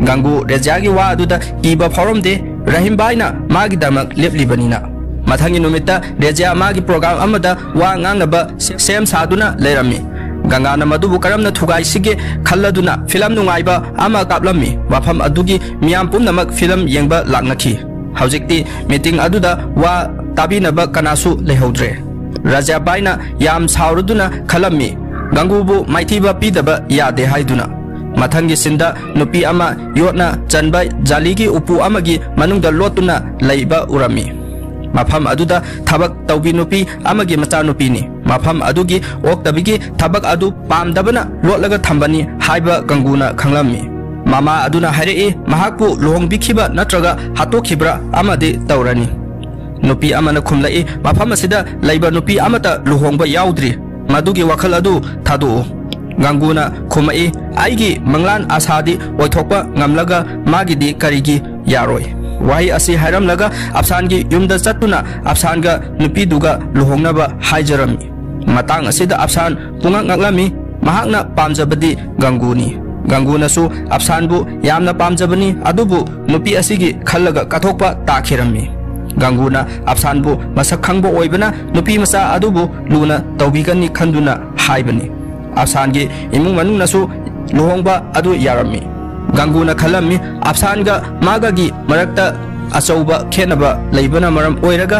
ꯒꯪꯒꯨ ꯔꯖꯤꯌꯥꯒꯤ ꯋꯥ ꯑꯗꯨꯗ ꯀꯤꯕ ꯐꯥꯎꯔꯝꯗꯦ, ꯔꯍꯤꯝ ꯚꯥꯏꯅ ꯃꯥꯒꯤꯗꯃꯛ ꯂꯦꯞꯂꯤꯕꯅꯤꯅ꯫ ꯃꯊꯪꯒꯤ ꯅꯨꯃꯤꯠꯇ ꯔꯖꯤꯌꯥ ꯃꯥꯒꯤ ꯄ꯭ꯔꯣꯒ꯭ꯔꯥꯝ ꯑꯃꯗ ꯋꯥ ꯉꯥꯡꯅꯕ ꯁꯦ-, ꯁꯦꯝ ꯁꯥꯗꯨꯅ ꯂꯩꯔꯝꯃꯤ꯫ ꯒꯪꯒꯥꯅ ꯃꯗꯨꯕꯨ ꯀꯔꯝꯅ ꯊꯨꯒꯥꯏꯁꯤꯒꯦ ꯈꯜꯂꯗꯨꯅ ꯐꯤꯂꯝ ꯅꯨꯡꯉꯥꯏꯕ ꯑꯃ ꯀꯥꯞꯂꯝꯃꯤ꯫ ꯃꯐꯝ ꯑꯗꯨꯒꯤ ꯃꯤꯌꯥꯝ ꯄꯨꯝꯅꯃꯛ ꯐꯤꯂꯝ ꯌꯦꯡꯕ ꯂꯥꯛꯅꯈꯤ꯫ ꯍꯧꯖꯤꯛꯇꯤ ꯃꯤꯇꯤꯡ ꯑꯗꯨꯗ ꯋꯥ ꯇꯥꯕꯤꯅꯕ ꯀꯅꯥꯁꯨ ꯂꯩꯍꯧꯗ꯭ꯔꯦ꯫ ꯔꯖꯥꯕꯥꯏꯅ ꯌꯥꯝ ꯁꯥꯎꯔꯗꯨꯅ ꯈꯜꯂꯝꯃꯤ, ꯒꯪꯒꯨꯕꯨ ꯃꯥꯏꯊꯤꯕ ꯄꯤꯗꯕ ꯌꯥꯗꯦ ꯍꯥꯏꯗꯨꯅ꯫ ꯃꯊꯪꯒꯤ ꯁꯤꯟꯗ ꯅꯨꯄꯤ ꯑꯃ ꯌꯣꯠꯅ ꯆꯟꯕ ꯖꯥꯂꯤꯒꯤ ꯎꯄꯨ ꯑꯃꯒꯤ ꯃꯅꯨꯡꯗ ꯂꯣꯠꯇꯨꯅ ꯂꯩꯕ ꯎꯔꯝꯃꯤ꯫ ꯃꯐꯝ ꯑꯗꯨꯗ ꯊꯕꯛ ꯇꯧꯕꯤ ꯅꯨꯄꯤ ꯑꯃꯒꯤ ꯃꯆꯥꯅꯨꯄꯤꯅꯤ꯫ ꯃꯐꯝ ꯑꯗꯨꯒꯤ ꯑꯣꯛꯇꯕꯤꯒꯤ ꯊꯕꯛ ꯑꯗꯨ ꯄꯥꯝꯗꯕꯅ ꯂꯣꯠꯂꯒ ꯊꯝꯕꯅꯤ ꯍꯥꯏꯕ ꯒꯪꯒꯨꯅ ꯈꯪꯂꯝꯃꯤ꯫ ꯃꯃꯥ ꯑꯗꯨꯅ ꯍꯥꯏꯔꯛꯏ, ꯃꯍꯥꯛꯄꯨ ꯂꯨꯍꯣꯡꯕꯤꯈꯤꯕ ꯅꯠꯇ꯭ꯔꯒ ꯍꯥꯠꯇꯣꯛꯈꯤꯕ꯭ꯔꯥ ꯑꯃꯗꯤ ꯇꯧꯔꯅꯤ꯫ ꯅꯨꯄꯤ ꯑꯃꯅ ꯈꯨꯝꯂꯛꯏ, ꯃꯐꯝ ꯑꯁꯤꯗ ꯂꯩꯕ ꯅꯨꯄꯤ ꯑꯃꯠꯇ ꯂꯨꯍꯣꯡꯕ ꯌꯥꯎꯗ꯭ꯔꯤ꯫ ꯃꯗꯨꯒꯤ ꯋꯥꯈꯜ ꯑꯗꯨ ꯊꯥꯗꯣꯛꯎ꯫ ꯒꯪꯒꯨꯅ ꯈꯨꯝꯃꯛꯏ, ꯑꯩꯒꯤ ꯃꯪꯂꯥꯟ ꯑꯁꯥꯗꯤ ꯑꯣꯏꯊꯣꯛꯄ ꯉꯝꯂꯒ ꯃꯥꯒꯤꯗꯤ ꯀꯔꯤꯒꯤ ꯌꯥꯔꯣꯏ? ꯋꯥꯍꯩ ꯑꯁꯤ ꯍꯥꯏꯔꯝꯂꯒ ꯑꯐꯁꯥꯟꯒꯤ ꯌꯨꯝꯗ ꯆꯠꯇꯨꯅ ꯑꯐꯁꯥꯟꯒ ꯅꯨꯄꯤꯗꯨꯒ ꯂꯨꯍꯣꯡꯅꯕ ꯍꯥꯏꯖꯔꯝꯃꯤ꯫ ꯃꯇꯥꯡ ꯑꯁꯤꯗ ꯑꯐꯁꯥꯟ ꯄꯨꯡꯉꯛ ꯉꯛꯂꯝꯃꯤ꯫ ꯃꯍꯥꯛꯅ ꯄꯥꯝꯖꯕꯗꯤ ꯒꯪꯒꯨꯅꯤ꯫ ꯒꯪꯒꯨꯅꯁꯨ ꯑꯐꯁꯥꯟꯕꯨ ꯌꯥꯝꯅ ꯄꯥꯝꯖꯕꯅꯤ, ꯑꯗꯨꯕꯨ ꯅꯨꯄꯤ ꯑꯁꯤꯒꯤ ꯈꯜꯂꯒ ꯀꯠꯊꯣꯛꯄ ꯇꯥꯈꯤꯔꯝꯃꯤ꯫ ꯒꯪꯒꯨꯅ ꯑꯐꯁꯥꯟꯕꯨ ꯃꯁꯛ ꯈꯪꯕ ꯑꯣꯏꯕꯅ ꯅꯨꯄꯤ ꯃꯆꯥ ꯑꯗꯨꯕꯨ ꯂꯨꯅ ꯇꯧꯕꯤꯒꯅꯤ ꯈꯟꯗꯨꯅ ꯍꯥꯏꯕꯅꯤ꯫ ꯑꯐꯁꯥꯟꯒꯤ ꯏꯃꯨꯡ ꯃꯅꯨꯡꯅꯁꯨ ꯂꯨꯍꯣꯡꯕ ꯑꯗꯨ ꯌꯥꯔꯝꯃꯤ꯫ ꯒꯪꯒꯨꯅ ꯈꯜꯂꯝꯃꯤ, ꯑꯐꯁꯥꯟꯒ ꯃꯥꯒꯒꯤ ꯃꯔꯛꯇ ꯑꯆꯧꯕ ꯈꯦꯠꯅꯕ ꯂꯩꯕꯅ ꯃꯔꯝ ꯑꯣꯏꯔꯒ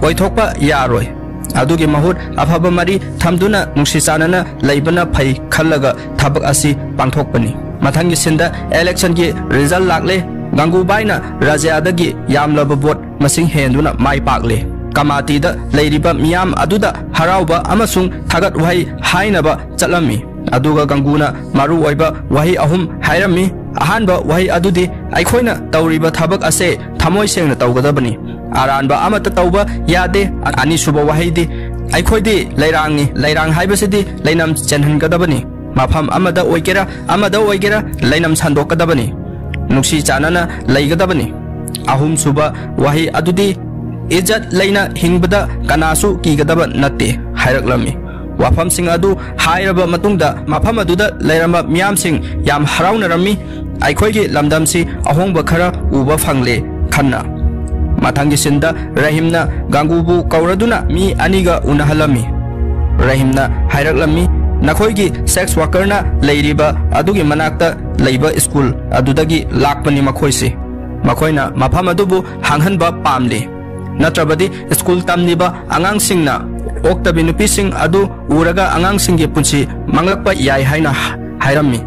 ꯑꯣꯏꯊꯣꯛꯄ ꯌꯥꯔꯣꯏ꯫ ꯑꯗꯨꯒꯤ ꯃꯍꯨꯠ ꯑꯐꯕ ꯃꯔꯤ ꯊꯝꯗꯨꯅ ꯅꯨꯡꯁꯤ ꯆꯥꯟꯅꯅ ꯂꯩꯕꯅ ꯐꯩ ꯈꯜꯂꯒ ꯊꯕꯛ ꯑꯁꯤ ꯄꯥꯡꯊꯣꯛꯄꯅꯤ꯫ ꯃꯊꯪꯒꯤ ꯁꯤꯟꯗ ꯏꯂꯦꯛꯁꯟꯒꯤ ꯔꯤꯖꯜ ꯂꯥꯛꯂꯦ꯫ ꯒꯪꯒꯨꯕꯥꯏꯅ ꯔꯥꯖ꯭ꯌꯥꯗꯒꯤ ꯌꯥꯝꯂꯕ ꯚꯣꯠ ꯃꯁꯤꯡ ꯍꯦꯟꯗꯨꯅ ꯃꯥꯏ ꯄꯥꯛꯂꯦ꯫ ꯀꯃꯥꯇꯤꯗ ꯂꯩꯔꯤꯕ ꯃꯤꯌꯥꯝ ꯑꯗꯨꯗ ꯍꯔꯥꯎꯕ ꯑꯃꯁꯨꯡ ꯊꯥꯒꯠ ꯋꯥꯍꯩ ꯍꯥꯏꯅꯕ ꯆꯠꯂꯝꯃꯤ꯫ ꯑꯗꯨꯒ ꯒꯪꯒꯨꯅ ꯃꯔꯨ ꯑꯣꯏꯕ ꯋꯥꯍꯩ ꯑꯍꯨꯝ ꯍꯥꯏꯔꯝꯃꯤ꯫ ꯑꯍꯥꯟꯕ ꯋꯥꯍꯩ ꯑꯗꯨꯗꯤ, "ꯑꯩꯈꯣꯏꯅ ꯇꯧꯔꯤꯕ ꯊꯕꯛ ꯑꯁꯦ ꯊꯃꯣꯏ ꯁꯦꯡꯅ ꯇꯧꯒꯗꯕꯅꯤ꯫ ꯑꯔꯥꯟꯕ ꯑꯃꯠꯇ ꯇꯧꯕ ꯌꯥꯗꯦ"꯫ ꯑꯅꯤꯁꯨꯕ ꯋꯥꯍꯩꯗꯤ, "ꯑꯩꯈꯣꯏꯗꯤ ꯂꯩꯔꯥꯡꯅꯤ, ꯂꯩꯔꯥꯡ ꯍꯥꯏꯕꯁꯤꯗꯤ ꯂꯩꯅꯝ ꯆꯦꯟꯍꯟꯒꯗꯕꯅꯤ꯫ ꯃꯐꯝ ꯑꯃꯗ ꯑꯣꯏꯒꯦꯔꯥ, ꯑꯃꯗ ꯑꯣꯏꯒꯦꯔꯥ, ꯂꯩꯅꯝ ꯁꯟꯗꯣꯛꯀꯗꯕꯅꯤ, ꯅꯨꯡꯁꯤ ꯆꯥꯟꯅꯅ ꯂꯩꯒꯗꯕꯅꯤ"꯫ ꯑꯍꯨꯝꯁꯨꯕ ꯋꯥꯍꯩ ꯑꯗꯨꯗꯤ, "ꯏꯖꯠ ꯂꯩꯅ ꯍꯤꯡꯕꯗ ꯀꯅꯥꯁꯨ ꯀꯤꯒꯗꯕ ꯅꯠꯇꯦ" ꯍꯥꯏꯔꯛꯂꯝꯃꯤ꯫ ꯋꯥꯐꯝꯁꯤꯡ ꯑꯗꯨ ꯍꯥꯏꯔꯕ ꯃꯇꯨꯡꯗ ꯃꯐꯝ ꯑꯗꯨꯗ ꯂꯩꯔꯝꯕ ꯃꯤꯌꯥꯝꯁꯤꯡ ꯌꯥꯝ ꯍꯔꯥꯎꯅꯔꯝꯃꯤ꯫ "ꯑꯩꯈꯣꯏꯒꯤ ꯂꯝꯗꯝꯁꯤ ꯑꯍꯣꯡꯕ ꯈꯔ ꯎꯕ ꯐꯪꯂꯦ" ꯈꯟꯅ꯫ ꯃꯊꯪꯒꯤ ꯁꯤꯟꯗ ꯔꯍꯤꯝꯅ ꯒꯥꯡꯒꯨꯕꯨ ꯀꯧꯔꯗꯨꯅ ꯃꯤ ꯑꯅꯤꯒ ꯎꯅꯍꯜꯂꯝꯃꯤ꯫ ꯔꯍꯤꯝꯅ ꯍꯥꯏꯔꯛꯂꯝꯃꯤ, "ꯅꯈꯣꯏꯒꯤ ꯁꯦꯛꯁ ꯋꯥꯀꯔꯅ ꯂꯩꯔꯤꯕ ꯑꯗꯨꯒꯤ ꯃꯅꯥꯛꯇ ꯂꯩꯕ ꯁ꯭ꯀꯨꯜ ꯑꯗꯨꯗꯒꯤ ꯂꯥꯛꯄꯅꯤ ꯃꯈꯣꯏꯁꯤ꯫ ꯃꯈꯣꯏꯅ ꯃꯐꯝ ꯑꯗꯨꯕꯨ ꯍꯥꯡꯍꯟꯕ ꯄꯥꯝꯂꯤ꯫ ꯅꯠꯇ꯭ꯔꯕꯗꯤ ꯁ꯭ꯀꯨꯜ ꯇꯝꯂꯤꯕ ꯑꯉꯥꯡꯁꯤꯡꯅ ꯑꯣꯛꯇꯕꯤ ꯅꯨꯄꯤꯁꯤꯡ ꯑꯗꯨ ꯎꯔꯒ ꯑꯉꯥꯡꯁꯤꯡꯒꯤ ꯄꯨꯟꯁꯤ ꯃꯥꯡꯂꯛꯄ ꯌꯥꯏ" ꯍꯥꯏꯅ ꯍꯥꯏꯔꯝꯃꯤ꯫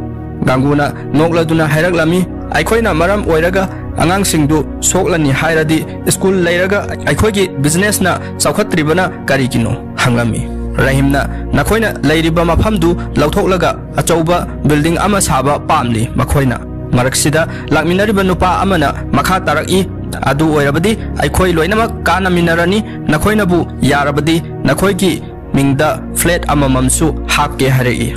ꯒꯥꯡꯒꯨꯅ ꯅꯣꯛꯂꯗꯨꯅ ꯍꯥꯏꯔꯛꯂꯝꯃꯤ, "ꯑꯩꯈꯣꯏꯅ ꯃꯔꯝ ꯑꯣꯏꯔꯒ ꯑꯉꯥꯡꯁꯤꯡꯗꯨ ꯁꯣꯛꯂꯅꯤ ꯍꯥꯏꯔꯗꯤ ꯁ꯭ꯀꯨꯜ ꯂꯩꯔꯒ ꯑꯩꯈꯣꯏꯒꯤ ꯕꯤꯖꯤꯅꯦꯁꯅ ꯆꯥꯎꯈꯠꯇ꯭ꯔꯤꯕꯅ ꯀꯔꯤꯒꯤꯅꯣ?" ꯍꯪꯂꯝꯃꯤ꯫ ꯔꯍꯤꯝꯅ, "ꯅꯈꯣꯏꯅ ꯂꯩꯔꯤꯕ ꯃꯐꯝꯗꯨ ꯂꯧꯊꯣꯛꯂꯒ ꯑꯆꯧꯕ ꯕꯤꯜꯗꯤꯡ ꯑꯃ ꯁꯥꯕ ꯄꯥꯝꯂꯤ ꯃꯈꯣꯏꯅ"꯫ ꯃꯔꯛꯁꯤꯗ ꯂꯥꯛꯃꯤꯟꯅꯔꯤꯕ ꯅꯨꯄꯥ ꯑꯃꯅ ꯃꯈꯥ ꯇꯥꯔꯛꯏ, "ꯑꯗꯨ ꯑꯣꯏꯔꯕꯗꯤ ꯑꯩꯈꯣꯏ ꯂꯣꯏꯅꯃꯛ ꯀꯥꯟꯅꯃꯤꯟꯅꯔꯅꯤ꯫ ꯅꯈꯣꯏꯅꯕꯨ ꯌꯥꯔꯕꯗꯤ ꯅꯈꯣꯏꯒꯤ ꯃꯤꯡꯗ ꯐ꯭ꯂꯦꯠ ꯑꯃꯃꯝꯁꯨ ꯍꯥꯞꯀꯦ" ꯍꯥꯏꯔꯛꯏ꯫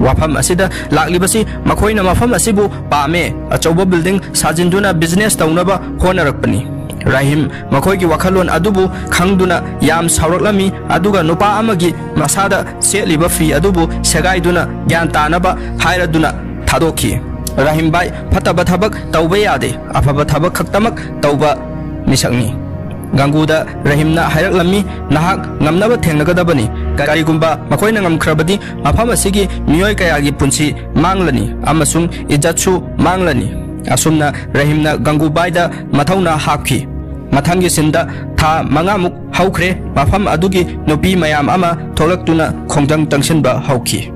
ꯋꯥꯐꯝ ꯑꯁꯤꯗ ꯂꯥꯛꯂꯤꯕꯁꯤ ꯃꯈꯣꯏꯅ ꯃꯐꯝ ꯑꯁꯤꯕꯨ ꯄꯥꯝꯃꯦ, ꯑꯆꯧꯕ ꯕꯤꯜꯗꯤꯡ ꯁꯥꯖꯤꯟꯗꯨꯅ ꯕꯤꯖꯤꯅꯦꯁ ꯇꯧꯅꯕ ꯍꯣꯠꯅꯔꯛꯄꯅꯤ꯫ ꯔꯍꯤꯝ ꯃꯈꯣꯏꯒꯤ ꯋꯥꯈꯜꯂꯣꯟ ꯑꯗꯨꯕꯨ ꯈꯪꯗꯨꯅ ꯌꯥꯝ ꯁꯥꯎꯔꯛꯂꯝꯃꯤ, ꯑꯗꯨꯒ ꯅꯨꯄꯥ ꯑꯃꯒꯤ ꯃꯁꯥꯗ ꯁꯦꯠꯂꯤꯕ ꯐꯤ ꯑꯗꯨꯕꯨ ꯁꯦꯒꯥꯏꯗꯨꯅ ꯒ꯭ꯌꯥꯟ ꯇꯥꯅꯕ ꯍꯥꯏꯔꯗꯨꯅ ꯊꯥꯗꯣꯛꯈꯤ꯫ ꯔꯍꯤꯝ ꯚꯥꯏ, ꯐꯠꯇꯕ ꯊꯕꯛ ꯇꯧꯕ ꯌꯥꯗꯦ, ꯑꯐꯕ ꯊꯕꯛ ꯈꯛꯇꯃꯛ ꯇꯧꯕ ꯃꯤꯁꯛꯅꯤ꯫ ꯒꯪꯒꯨꯗ ꯔꯍꯤꯝꯅ ꯍꯥꯏꯔꯛꯂꯝꯃꯤ, "ꯅꯍꯥꯛ ꯉꯝꯅꯕ ꯊꯦꯡꯅꯒꯗꯕꯅꯤ꯫ ꯀꯔꯤꯒꯨꯝꯕ ꯃꯈꯣꯏꯅ ꯉꯝꯈ꯭ꯔꯕꯗꯤ ꯃꯐꯝ ꯑꯁꯤꯒꯤ ꯃꯤꯑꯣꯏ ꯀꯌꯥꯒꯤ ꯄꯨꯟꯁꯤ ꯃꯥꯡꯂꯅꯤ ꯑꯃꯁꯨꯡ ꯏꯖꯠꯁꯨ ꯃꯥꯡꯂꯅꯤ"꯫ ꯑꯁꯨꯝꯅ ꯔꯍꯤꯝꯅ ꯒꯪꯒꯨꯕꯥꯏꯗ ꯃꯊꯧꯅꯥ ꯍꯥꯞꯈꯤ꯫ ꯃꯊꯪꯒꯤ ꯁꯤꯟꯗ ꯊꯥ ꯃꯉꯥꯃꯨꯛ ꯍꯧꯈ꯭ꯔꯦ꯫ ꯃꯐꯝ ꯑꯗꯨꯒꯤ ꯅꯨꯄꯤ ꯃꯌꯥꯝ ꯑꯃ ꯊꯣꯛꯂꯛꯇꯨꯅ ꯈꯣꯡꯖꯪ ꯆꯪꯁꯤꯟꯕ ꯍꯧꯈꯤ꯫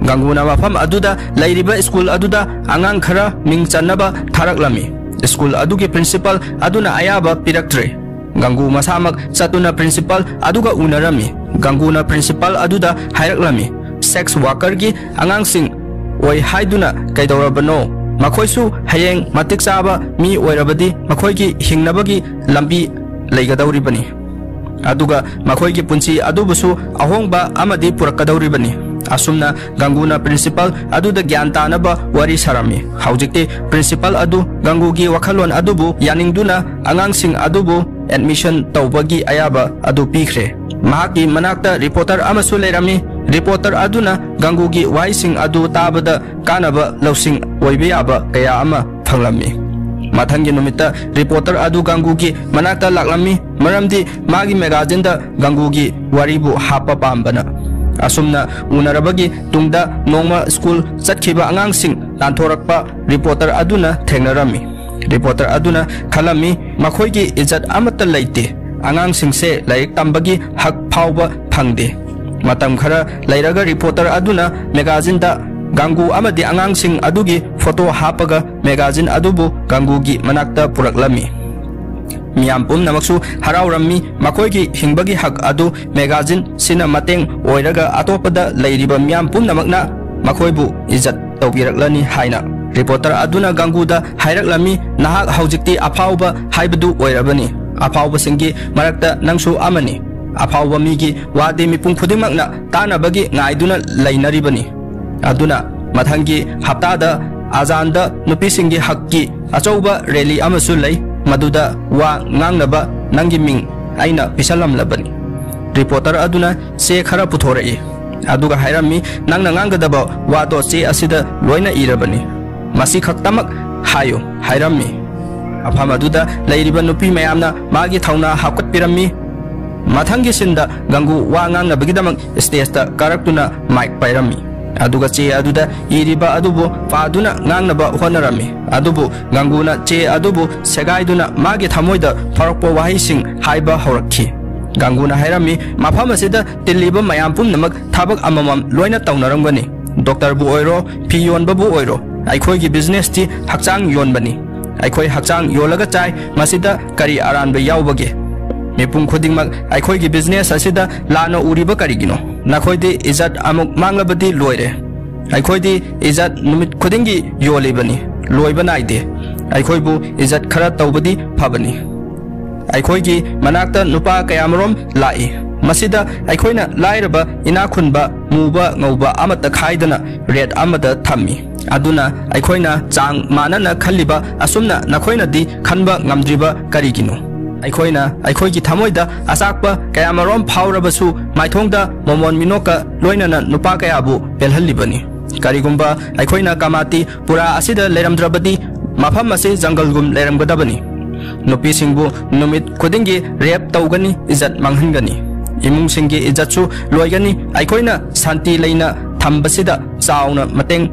ꯒꯪꯒꯨꯅ ꯃꯐꯝ ꯑꯗꯨꯗ ꯂꯩꯔꯤꯕ ꯁ꯭ꯀꯨꯜ ꯑꯗꯨꯗ ꯑꯉꯥꯡ ꯈꯔ ꯃꯤꯡ ꯆꯟꯅꯕ ꯊꯥꯔꯛꯂꯝꯃꯤ꯫ ꯁ꯭ꯀꯨꯜ ꯑꯗꯨꯒꯤ ꯄ꯭ꯔꯤꯟꯁꯤꯄꯥꯜ ꯑꯗꯨꯅ ꯑꯌꯥꯕ ꯄꯤꯔꯛꯇ꯭ꯔꯦ꯫ ꯒꯪꯒꯨ ꯃꯁꯥꯃꯛ ꯆꯠꯇꯨꯅ ꯄ꯭ꯔꯤꯟꯁꯤꯄꯥꯜ ꯑꯗꯨꯒ ꯎꯅꯔꯝꯃꯤ꯫ ꯒꯪꯒꯨꯅ ꯄ꯭ꯔꯤꯟꯁꯤꯄꯥꯜ ꯑꯗꯨꯗ ꯍꯥꯏꯔꯛꯂꯝꯃꯤ, "ꯁꯦꯛꯁ ꯋꯥꯔꯀꯔꯒꯤ ꯑꯉꯥꯡꯁꯤꯡ ꯑꯣꯏ ꯍꯥꯏꯗꯨꯅ ꯀꯩꯗꯧꯔꯕꯅꯣ? ꯃꯈꯣꯏꯁꯨ ꯍꯌꯦꯡ ꯃꯇꯤꯛ ꯆꯥꯕ ꯃꯤ ꯑꯣꯏꯔꯕꯗꯤ ꯃꯈꯣꯏꯒꯤ ꯍꯤꯡꯅꯕꯒꯤ ꯂꯝꯕꯤ ꯂꯩꯒꯗꯧꯔꯤꯕꯅꯤ꯫ ꯑꯗꯨꯒ ꯃꯈꯣꯏꯒꯤ ꯄꯨꯟꯁꯤ ꯑꯗꯨꯕꯨꯁꯨ ꯑꯍꯣꯡꯕ ꯑꯃꯗꯤ ꯄꯨꯔꯛꯀꯗꯧꯔꯤꯕꯅꯤ"꯫ ꯑꯁꯨꯝꯅ ꯒꯪꯒꯨꯅ ꯄ꯭ꯔꯤꯟꯁꯤꯄꯥꯜ ꯑꯗꯨꯗ ꯒ꯭ꯌꯥꯟ ꯇꯥꯅꯕ ꯋꯥꯔꯤ ꯁꯥꯔꯝꯃꯤ꯫ ꯍꯧꯖꯤꯛꯇꯤ ꯄ꯭ꯔꯤꯟꯁꯤꯄꯥꯜ ꯑꯗꯨ ꯒꯪꯒꯨꯒꯤ ꯋꯥꯈꯜꯂꯣꯟ ꯑꯗꯨꯕꯨ ꯌꯥꯅꯤꯡꯗꯨꯅ ꯑꯉꯥꯡꯁꯤꯡ ꯑꯗꯨꯕꯨ ꯑꯦꯗꯃꯤꯁꯟ ꯇꯧꯕꯒꯤ ꯑꯌꯥꯕ ꯑꯗꯨ ꯄꯤꯈ꯭ꯔꯦ꯫ ꯃꯍꯥꯛꯀꯤ ꯃꯅꯥꯛꯇ ꯔꯤꯄꯣꯔꯇꯔ ꯑꯃꯁꯨ ꯂꯩꯔꯝꯃꯤ꯫ ꯔꯤꯄꯣꯔꯇꯔ ꯑꯗꯨꯅ ꯒꯪꯒꯨꯒꯤ ꯋꯥꯍꯩꯁꯤꯡ ꯑꯗꯨ ꯇꯥꯕꯗ ꯀꯥꯟꯅꯕ ꯂꯧꯁꯤꯡ ꯑꯣꯏꯕ ꯌꯥꯕ ꯀꯌꯥ ꯑꯃ ꯐꯪꯂꯝꯃꯤ꯫ ꯃꯊꯪꯒꯤ ꯅꯨꯃꯤꯠꯇ ꯔꯤꯄꯣꯔꯇꯔ ꯑꯗꯨ ꯒꯪꯒꯨꯒꯤ ꯃꯅꯥꯛꯇ ꯂꯥꯛꯂꯝꯃꯤ, ꯃꯔꯝꯗꯤ ꯃꯥꯒꯤ ꯃꯦꯒꯥꯖꯤꯟꯗ ꯒꯪꯒꯨꯒꯤ ꯋꯥꯔꯤꯕꯨ ꯍꯥꯞꯄ ꯄꯥꯝꯕꯅ꯫ ꯑꯁꯨꯝꯅ ꯎꯅꯔꯕꯒꯤ ꯇꯨꯡꯗ ꯅꯣꯡꯃ ꯁ꯭ꯀꯨꯜ ꯆꯠꯈꯤꯕ ꯑꯉꯥꯡꯁꯤꯡ ꯇꯥꯟꯊꯣꯔꯛꯄ ꯔꯤꯄꯣꯔꯇꯔ ꯑꯗꯨꯅ ꯊꯦꯡꯅꯔꯝꯃꯤ꯫ ꯔꯤꯄꯣꯔꯇꯔ ꯑꯗꯨꯅ ꯈꯜꯂꯝꯃꯤ, "ꯃꯈꯣꯏꯒꯤ ꯏꯖꯠ ꯑꯃꯠꯇ ꯂꯩꯇꯦ꯫ ꯑꯉꯥꯡꯁꯤꯡꯁꯦ ꯂꯥꯏꯔꯤꯛ ꯇꯝꯕꯒꯤ ꯍꯛ ꯐꯥꯎꯕ ꯐꯪꯗꯦ"꯫ ꯃꯇꯝ ꯈꯔ ꯂꯩꯔꯒ ꯔꯤꯄꯣꯔꯇꯔ ꯑꯗꯨꯅ ꯃꯦꯒꯥꯖꯤꯟꯗ ꯒꯪꯒꯨ ꯑꯃꯗꯤ ꯑꯉꯥꯡꯁꯤꯡ ꯑꯗꯨꯒꯤ ꯐꯣꯇꯣ ꯍꯥꯞꯄꯒ ꯃꯦꯒꯥꯖꯤꯟ ꯑꯗꯨꯕꯨ ꯒꯪꯒꯨꯒꯤ ꯃꯅꯥꯛꯇ ꯄꯨꯔꯛꯂꯝꯃꯤ꯫ ꯃꯤꯌꯥꯝ ꯄꯨꯝꯅꯃꯛꯁꯨ ꯍꯔꯥꯎꯔꯝꯃꯤ꯫ ꯃꯈꯣꯏꯒꯤ ꯍꯤꯡꯕꯒꯤ ꯍꯛ ꯑꯗꯨ ꯃꯦꯒꯥꯖꯤꯟꯁꯤꯅ ꯃꯇꯦꯡ ꯑꯣꯏꯔꯒ ꯑꯇꯣꯞꯄꯗ ꯂꯩꯔꯤꯕ ꯃꯤꯌꯥꯝ ꯄꯨꯝꯅꯃꯛꯅ ꯃꯈꯣꯏꯕꯨ ꯏꯖꯠ ꯇꯧꯕꯤꯔꯛꯂꯅꯤ ꯍꯥꯏꯅ꯫ ꯔꯤꯄꯣꯔꯇꯔ ꯑꯗꯨꯅ ꯒꯪꯒꯨꯗ ꯍꯥꯏꯔꯛꯂꯝꯃꯤ, "ꯅꯍꯥꯛ ꯍꯧꯖꯤꯛꯇꯤ ꯑꯐꯥꯎꯕ ꯍꯥꯏꯕꯗꯨ ꯑꯣꯏꯔꯕꯅꯤ꯫ ꯑꯐꯥꯎꯕꯁꯤꯡꯒꯤ ꯃꯔꯛꯇ ꯅꯪꯁꯨ ꯑꯃꯅꯤ꯫ ꯑꯐꯥꯎꯕ ꯃꯤꯒꯤ ꯋꯥꯗꯤ ꯃꯤꯄꯨꯝ ꯈꯨꯗꯤꯡꯃꯛꯅ ꯇꯥꯅꯕꯒꯤ ꯉꯥꯏꯗꯨꯅ ꯂꯩꯅꯔꯤꯕꯅꯤ"꯫ ꯑꯗꯨꯅ ꯃꯊꯪꯒꯤ ꯍꯞꯇꯥꯗ ꯑꯖꯥꯟꯗ ꯅꯨꯄꯤꯁꯤꯡꯒꯤ ꯍꯛꯀꯤ ꯑꯆꯧꯕ ꯔꯦꯂꯤ ꯑꯃꯁꯨ ꯂꯩ꯫ ꯃꯗꯨꯗ ꯋꯥ ꯉꯥꯡꯅꯕ ꯅꯪꯒꯤ ꯃꯤꯡ ꯑꯩꯅ ꯄꯤꯁꯜꯂꯝꯂꯕꯅꯤ꯫ ꯔꯤꯄꯣꯔꯇꯔ ꯑꯗꯨꯅ ꯆꯦ ꯈꯔ ꯄꯨꯊꯣꯔꯛꯏ, ꯑꯗꯨꯒ ꯍꯥꯏꯔꯝꯃꯤ, "ꯅꯪꯅ ꯉꯥꯡꯒꯗꯕ ꯋꯥꯗꯣ ꯆꯦ ꯑꯁꯤꯗ ꯂꯣꯏꯅ ꯏꯔꯕꯅꯤ꯫ ꯃꯁꯤ ꯈꯛꯇꯃꯛ ꯍꯥꯏꯌꯨ" ꯍꯥꯏꯔꯝꯃꯤ꯫ ꯃꯐꯝ ꯑꯗꯨꯗ ꯂꯩꯔꯤꯕ ꯅꯨꯄꯤ ꯃꯌꯥꯝꯅ ꯃꯥꯒꯤ ꯊꯧꯅꯥ ꯍꯥꯞꯀꯠꯄꯤꯔꯝꯃꯤ꯫ ꯃꯊꯪꯒꯤ ꯁꯤꯟꯗ ꯒꯪꯒꯨ ꯋꯥ ꯉꯥꯡꯅꯕꯒꯤꯗꯃꯛ ꯁ꯭ꯇꯦꯖꯇ ꯀꯥꯔꯛꯇꯨꯅ ꯃꯥꯏꯛ ꯄꯥꯏꯔꯝꯃꯤ, ꯑꯗꯨꯒ ꯆꯦ ꯑꯗꯨꯗ ꯏꯔꯤꯕ ꯑꯗꯨꯕꯨ ꯄꯥꯗꯨꯅ ꯉꯥꯡꯅꯕ ꯍꯣꯠꯅꯔꯝꯃꯤ꯫ ꯑꯗꯨꯕꯨ ꯒꯪꯒꯨꯅ ꯆꯦ ꯑꯗꯨꯕꯨ ꯁꯦꯒꯥꯏꯗꯨꯅ ꯃꯥꯒꯤ ꯊꯃꯣꯏꯗ ꯐꯥꯎꯔꯛꯄ ꯋꯥꯍꯩꯁꯤꯡ ꯍꯥꯏꯕ ꯍꯧꯔꯛꯈꯤ꯫ ꯒꯪꯒꯨꯅ ꯍꯥꯏꯔꯝꯃꯤ, "ꯃꯐꯝ ꯑꯁꯤꯗ ꯇꯤꯜꯂꯤꯕ ꯃꯌꯥꯝ ꯄꯨꯝꯅꯃꯛ ꯊꯕꯛ ꯑꯃꯃꯝ ꯂꯣꯏꯅ ꯇꯧꯅꯔꯝꯒꯅꯤ꯫ ꯗꯣꯛꯇꯔꯕꯨ ꯑꯣꯏꯔꯣ, ꯐꯤ ꯌꯣꯟꯕꯕꯨ ꯑꯣꯏꯔꯣ, ꯑꯩꯈꯣꯏꯒꯤ ꯕꯤꯖꯤꯅꯦꯁꯇꯤ ꯍꯛꯆꯥꯡ ꯌꯣꯟꯕꯅꯤ꯫ ꯑꯩꯈꯣꯏ ꯍꯛꯆꯥꯡ ꯌꯣꯜꯂꯒ ꯆꯥꯏ, ꯃꯁꯤꯗ ꯀꯔꯤ ꯑꯔꯥꯟꯕ ꯌꯥꯎꯕꯒꯦ? ꯃꯤꯄꯨꯝ ꯈꯨꯗꯤꯡꯃꯛ ꯑꯩꯈꯣꯏꯒꯤ ꯕꯤꯖꯤꯅꯦꯁ ꯑꯁꯤꯗ ꯂꯥꯟꯅ ꯎꯔꯤꯕ ꯀꯔꯤꯒꯤꯅꯣ? ꯅꯈꯣꯏꯗꯤ ꯏꯖꯠ ꯑꯃꯨꯛ ꯃꯥꯡꯂꯕꯗꯤ ꯂꯣꯏꯔꯦ꯫ ꯑꯩꯈꯣꯏꯗꯤ ꯏꯖꯠ ꯅꯨꯃꯤꯠ ꯈꯨꯗꯤꯡꯒꯤ ꯌꯣꯜꯂꯤꯕꯅꯤ, ꯂꯣꯏꯕ ꯅꯥꯏꯗꯦ꯫ ꯑꯩꯈꯣꯏꯕꯨ ꯏꯖꯠ ꯈꯔ ꯇꯧꯕꯗꯤ ꯐꯕꯅꯤ꯫ ꯑꯩꯈꯣꯏꯒꯤ ꯃꯅꯥꯛꯇ ꯅꯨꯄꯥ ꯀꯌꯥꯃꯔꯣꯝ ꯂꯥꯛꯏ꯫ ꯃꯁꯤꯗ ꯑꯩꯈꯣꯏꯅ ꯂꯥꯏꯔꯕ, ꯏꯅꯥꯛ ꯈꯨꯟꯕ, ꯃꯨꯕ, ꯉꯧꯕ ꯑꯃꯠꯇ ꯈꯥꯏꯗꯅ ꯔꯦꯠ ꯑꯃꯗ ꯊꯝꯃꯤ꯫ ꯑꯗꯨꯅ ꯑꯩꯈꯣꯏꯅ ꯆꯥꯡ ꯃꯥꯟꯅꯅ ꯈꯜꯂꯤꯕ ꯑꯁꯨꯝꯅ ꯅꯈꯣꯏꯅꯗꯤ ꯈꯟꯕ ꯉꯝꯗ꯭ꯔꯤꯕ ꯀꯔꯤꯒꯤꯅꯣ? ꯑꯩꯈꯣꯏꯅ ꯑꯩꯈꯣꯏꯒꯤ ꯊꯃꯣꯏꯗ ꯑꯆꯥꯛꯄ ꯀꯌꯥꯃꯔꯣꯝ ꯐꯥꯎꯔꯕꯁꯨ ꯃꯥꯏꯊꯣꯡꯗ ꯃꯣꯃꯣꯟ ꯃꯤꯅꯣꯛꯀ ꯂꯣꯏꯅꯅ ꯅꯨꯄꯥ ꯀꯌꯥꯕꯨ ꯄꯦꯜꯍꯜꯂꯤꯕꯅꯤ꯫ ꯀꯔꯤꯒꯨꯝꯕ ꯑꯩꯈꯣꯏꯅ ꯀꯃꯥꯇꯤ ꯄꯨꯔꯥ ꯑꯁꯤꯗ ꯂꯩꯔꯝꯗ꯭ꯔꯕꯗꯤ ꯃꯐꯝ ꯑꯁꯤ ꯖꯪꯒꯜꯒꯨꯝ ꯂꯩꯔꯝꯒꯗꯕꯅꯤ꯫ ꯅꯨꯄꯤꯁꯤꯡꯕꯨ ꯅꯨꯃꯤꯠ ꯈꯨꯗꯤꯡꯒꯤ ꯔꯦꯞ ꯇꯧꯒꯅꯤ, ꯏꯖꯠ ꯃꯥꯡꯍꯟꯒꯅꯤ, ꯏꯃꯨꯡꯁꯤꯡꯒꯤ ꯏꯖꯠꯁꯨ ꯂꯣꯏꯒꯅꯤ꯫ ꯑꯩꯈꯣꯏꯅ ꯁꯥꯟꯇꯤ ꯂꯩꯅ ꯊꯝꯕꯁꯤꯗ ꯆꯥꯎꯅ ꯃꯇꯦꯡ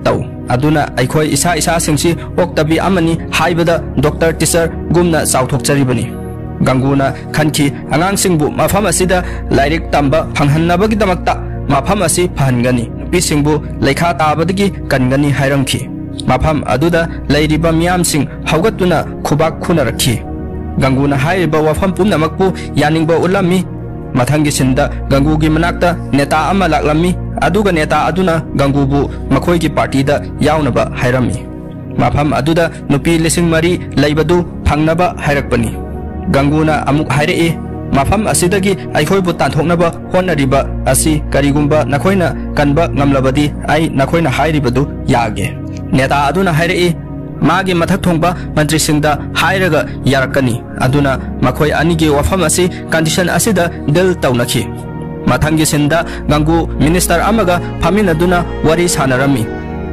ꯇꯧ꯫ ꯑꯗꯨꯅ ꯑꯩꯈꯣꯏ ꯏꯁꯥ ꯏꯁꯥꯁꯤꯡꯁꯤ ꯑꯣꯛꯇꯕꯤ ꯑꯃꯅꯤ ꯍꯥꯏꯕꯗ ꯗꯣꯛꯇꯔ ꯇꯤꯆꯔꯒꯨꯝꯅ ꯆꯥꯎꯊꯣꯛꯆꯔꯤꯕꯅꯤ꯫ ꯒꯪꯒꯨꯅ ꯈꯟꯈꯤ, ꯑꯉꯥꯡꯁꯤꯡꯕꯨ ꯃꯐꯝ ꯑꯁꯤꯗ ꯂꯥꯏꯔꯤꯛ ꯇꯝꯕ ꯐꯪꯍꯟꯅꯕꯒꯤꯗꯃꯛꯇ ꯃꯐꯝ ꯑꯁꯤ ꯐꯍꯟꯒꯅꯤ, ꯅꯨꯄꯤꯁꯤꯡꯕꯨ ꯂꯩꯈꯥ ꯇꯥꯕꯗꯒꯤ ꯀꯟꯒꯅꯤ ꯍꯥꯏꯔꯝꯈꯤ꯫ ꯃꯐꯝ ꯑꯗꯨꯗ ꯂꯩꯔꯤꯕ ꯃꯤꯌꯥꯝꯁꯤꯡ ꯍꯧꯒꯠꯇꯨꯅ ꯈꯨꯕꯥꯛ ꯈꯨꯅꯔꯛꯈꯤ꯫ ꯒꯪꯒꯨꯅ ꯍꯥꯏꯔꯤꯕ ꯋꯥꯐꯝ ꯄꯨꯝꯅꯃꯛꯄꯨ ꯌꯥꯅꯤꯡꯕ ꯎꯠꯂꯝꯃꯤ꯫ ꯃꯊꯪꯒꯤ ꯁꯤꯟꯗ ꯒꯪꯒꯨꯒꯤ ꯃꯅꯥꯛꯇ ꯅꯦꯇꯥ ꯑꯃ ꯂꯥꯛꯂꯝꯃꯤ, ꯑꯗꯨꯒ ꯅꯦꯇꯥ ꯑꯗꯨꯅ ꯒꯪꯒꯨꯕꯨ ꯃꯈꯣꯏꯒꯤ ꯄꯥꯔꯇꯤꯗ ꯌꯥꯎꯅꯕ ꯍꯥꯏꯔꯝꯃꯤ꯫ ꯃꯐꯝ ꯑꯗꯨꯗ ꯅꯨꯄꯤ ꯂꯤꯁꯤꯡ ꯃꯔꯤ ꯂꯩꯕꯗꯨ ꯐꯪꯅꯕ ꯍꯥꯏꯔꯛꯄꯅꯤ꯫ ꯒꯪꯒꯨꯅ ꯑꯃꯨꯛ ꯍꯥꯏꯔꯛꯏ, "ꯃꯐꯝ ꯑꯁꯤꯗꯒꯤ ꯑꯩꯈꯣꯏꯕꯨ ꯇꯥꯟꯊꯣꯛꯅꯕ ꯍꯣꯠꯅꯔꯤꯕ ꯑꯁꯤ ꯀꯔꯤꯒꯨꯝꯕ ꯅꯈꯣꯏꯅ ꯀꯟꯕ ꯉꯝꯂꯕꯗꯤ ꯑꯩ ꯅꯈꯣꯏꯅ ꯍꯥꯏꯔꯤꯕꯗꯨ ꯌꯥꯒꯦ꯫" ꯅꯦꯇꯥ ꯑꯗꯨꯅ ꯍꯥꯏꯔꯛꯏ, ꯃꯥꯒꯤ ꯃꯊꯛ ꯊꯣꯡꯕ ꯃꯟꯇ꯭ꯔꯤꯁꯤꯡꯗ ꯍꯥꯏꯔꯒ ꯌꯥꯔꯛꯀꯅꯤ꯫ ꯑꯗꯨꯅ ꯃꯈꯣꯏ ꯑꯅꯤꯒꯤ ꯋꯥꯐꯝ ꯑꯁꯤ condition ꯑꯁꯤꯗ deal ꯇꯧꯅꯈꯤ꯫ ꯃꯊꯪꯒꯤ scene ꯗ ꯒꯪꯒꯨ minister ꯑꯃꯒ ꯐꯝꯃꯤꯟꯅꯗꯨꯅ ꯋꯥꯔꯤ ꯁꯥꯟꯅꯔꯝꯃꯤ꯫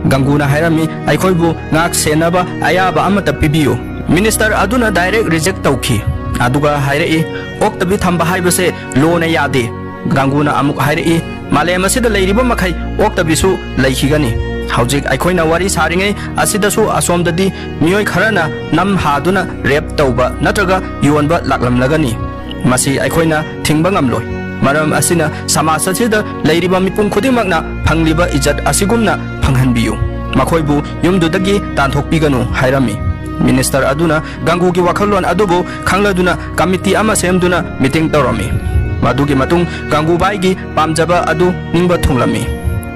ꯒꯪꯒꯨꯅ ꯍꯥꯏꯔꯝꯃꯤ, "ꯑꯩꯈꯣꯏꯕꯨ ꯉꯥꯛ ꯁꯦꯟꯅꯕ ꯑꯌꯥꯕ ꯑꯃꯠꯇ ꯄꯤꯕꯤꯌꯨ꯫" Minister ꯑꯗꯨꯅ direct reject ꯇꯧꯈꯤ꯫ ꯑꯗꯨꯒ ꯍꯥꯏꯔꯛꯏ, "ꯑꯣꯛꯇꯕꯤ ꯊꯝꯕ ꯍꯥꯏꯕꯁꯦ law ꯅ ꯌꯥꯗꯦ꯫" ꯒꯪꯒꯨꯅ ꯑꯃꯨꯛ ꯍꯥꯏꯔꯛꯏ, "ꯃꯥꯂꯦꯝ ꯑꯁꯤꯗ ꯂꯩꯔꯤꯕ ꯃꯈꯩ ꯑꯣꯛꯇꯕꯤꯁꯨ ꯂꯩꯈꯤꯒꯅꯤ꯫ ꯍꯧꯖꯤꯛ ꯑꯩꯈꯣꯏꯅ ꯋꯥꯔꯤ ꯁꯥꯔꯤꯉꯩ ꯑꯁꯤꯗꯁꯨ ꯑꯁꯣꯝꯗꯗꯤ ꯃꯤꯑꯣꯏ ꯈꯔꯅ ꯅꯝ ꯍꯥꯗꯨꯅ rape ꯇꯧꯕ ꯅꯠꯇ꯭ꯔꯒ ꯌꯣꯟꯕ ꯂꯥꯛꯂꯝꯂꯒꯅꯤ꯫ ꯃꯁꯤ ꯑꯩꯈꯣꯏꯅ ꯊꯤꯡꯕ ꯉꯝꯂꯣꯏ꯫ ꯃꯔꯝ ꯑꯁꯤꯅ ꯁꯃꯥꯖ ꯑꯁꯤꯗ ꯂꯩꯔꯤꯕ ꯃꯤꯄꯨꯝ ꯈꯨꯗꯤꯡꯃꯛꯅ ꯐꯪꯂꯤꯕ ꯏꯖꯠ ꯑꯁꯤꯒꯨꯝꯅ ꯐꯪꯍꯟꯕꯤꯌꯨ꯫ ꯃꯈꯣꯏꯕꯨ ꯌꯨꯝꯗꯨꯗꯒꯤ ꯇꯥꯟꯊꯣꯛꯄꯤꯒꯅꯨ" ꯍꯥꯏꯔꯝꯃꯤ꯫ Minister ꯑꯗꯨꯅ ꯒꯪꯒꯨꯒꯤ ꯋꯥꯈꯜꯂꯣꯟ ꯑꯗꯨꯕꯨ ꯈꯪꯂꯗꯨꯅ committee ꯑꯃ ꯁꯦꯝꯗꯨꯅ meeting ꯇꯧꯔꯝꯃꯤ꯫ ꯃꯗꯨꯒꯤ ꯃꯇꯨꯡ ꯒꯪꯒꯨꯕꯥꯏꯒꯤ ꯄꯥꯝꯖꯕ ꯑꯗꯨ ꯅꯤꯡꯕ ꯊꯨꯡꯂꯝꯃꯤ꯫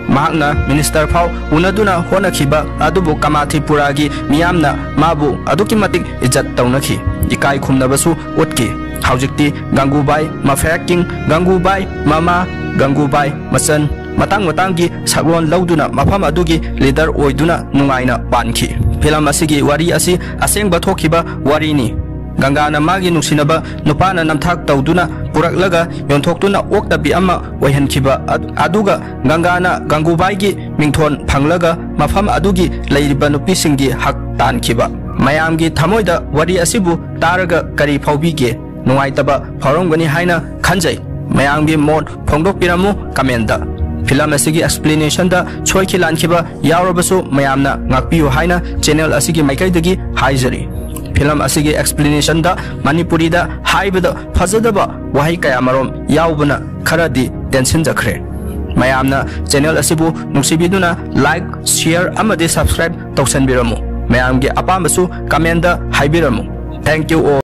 ꯃꯍꯥꯛꯅ minister ꯐꯥꯎ ꯎꯅꯗꯨꯅ ꯍꯣꯠꯅꯈꯤꯕ ꯑꯗꯨꯕꯨ ꯀꯃꯥꯊꯤꯄꯨꯔꯥꯒꯤ ꯃꯤꯌꯥꯝꯅ ꯃꯥꯕꯨ ꯑꯗꯨꯛꯀꯤ ꯃꯇꯤꯛ ꯏꯖꯠ ꯇꯧꯅꯈꯤ, ꯏꯀꯥꯏ ꯈꯨꯝꯅꯕꯁꯨ ꯎꯠꯈꯤ꯫ ꯍꯧꯖꯤꯛꯇꯤ ꯒꯪꯒꯨꯕꯥꯏ mafia king, ꯒꯪꯒꯨꯕꯥꯏ ꯃꯃꯥ, ꯒꯪꯒꯨꯕꯥꯏ ꯃꯆꯟ, ꯃꯇꯥꯡ ꯃꯇꯥꯡꯒꯤ ꯁꯛꯂꯣꯟ ꯂꯧꯗꯨꯅ ꯃꯐꯝ ꯑꯗꯨꯒꯤ leader ꯑꯣꯏꯗꯨꯅ ꯅꯨꯡꯉꯥꯏꯅ ꯄꯥꯟꯈꯤ꯫ Film ꯑꯁꯤꯒꯤ ꯋꯥꯔꯤ ꯑꯁꯤ ꯑꯁꯦꯡꯕ ꯊꯣꯛꯈꯤꯕ ꯋꯥꯔꯤꯅꯤ꯫ ꯒꯪꯒꯥꯅ ꯃꯥꯒꯤ ꯅꯨꯡꯁꯤꯅꯕ ꯅꯨꯄꯥꯅ ꯅꯝꯊꯥꯛ ꯇꯧꯗꯨꯅ ꯄꯨꯔꯛꯂꯒ ꯌꯣꯟꯊꯣꯛꯇꯨꯅ ꯑꯣꯛꯇꯕꯤ ꯑꯃ ꯑꯣꯏꯍꯟꯈꯤꯕ ꯑꯗ-, ꯑꯗꯨꯒ ꯒꯪꯒꯥꯅ ꯒꯪꯒꯨꯕꯥꯏꯒꯤ ꯃꯤꯡꯊꯣꯟ ꯐꯪꯂꯒ ꯃꯐꯝ ꯑꯗꯨꯒꯤ ꯂꯩꯔꯤꯕ ꯅꯨꯄꯤꯁꯤꯡꯒꯤ ꯍꯛ ꯇꯥꯟꯈꯤꯕ꯫ ꯃꯌꯥꯝꯒꯤ ꯊꯃꯣꯏꯗ ꯋꯥꯔꯤ ꯑꯁꯤꯕꯨ ꯇꯥꯔꯒ ꯀꯔꯤ ꯐꯥꯎꯕꯤꯒꯦ? ꯅꯨꯡꯉꯥꯏꯇꯕ ꯐꯥꯎꯔꯝꯒꯅꯤ ꯍꯥꯏꯅ ꯈꯟꯖꯩ꯫ ꯃꯌꯥꯝꯒꯤ ꯃꯣꯠ ꯐꯣꯡꯗꯣꯛꯄꯤꯔꯝꯃꯨ comment ꯇ꯫ Film ꯑꯁꯤꯒꯤ explanation ꯗ ꯁꯣꯏꯈꯤ ꯂꯥꯟꯈꯤꯕ ꯌꯥꯎꯔꯕꯁꯨ ꯃꯌꯥꯝꯅ ꯉꯥꯛꯄꯤꯌꯨ ꯍꯥꯏꯅ channel ꯑꯁꯤꯒꯤ ꯃꯥꯏꯀꯩꯗꯒꯤ ꯍꯥꯏꯖꯔꯤ꯫ Film ꯑꯁꯤꯒꯤ explanation ꯗ ꯃꯅꯤꯄꯨꯔꯤꯗ ꯍꯥꯏꯕꯗ ꯐꯖꯗꯕ ꯋꯥꯍꯩ ꯀꯌꯥ ꯃꯔꯨꯝ ꯌꯥꯎꯕꯅ ꯈꯔꯗꯤ ꯇꯦꯟꯁꯤꯟꯖꯈ꯭ꯔꯦ꯫ ꯃꯌꯥꯝꯅ channel ꯑꯁꯤꯕꯨ ꯅꯨꯡꯁꯤꯕꯤꯗꯨꯅ like, share ꯑꯃꯗꯤ subscribe ꯇꯧꯁꯟꯕꯤꯔꯝꯃꯨ꯫ ꯃꯌꯥꯝꯒꯤ ꯑꯄꯥꯝꯕꯁꯨ comment ꯇ ꯍꯥꯏꯕꯤꯔꯝꯃꯨ꯫ Thank you all꯫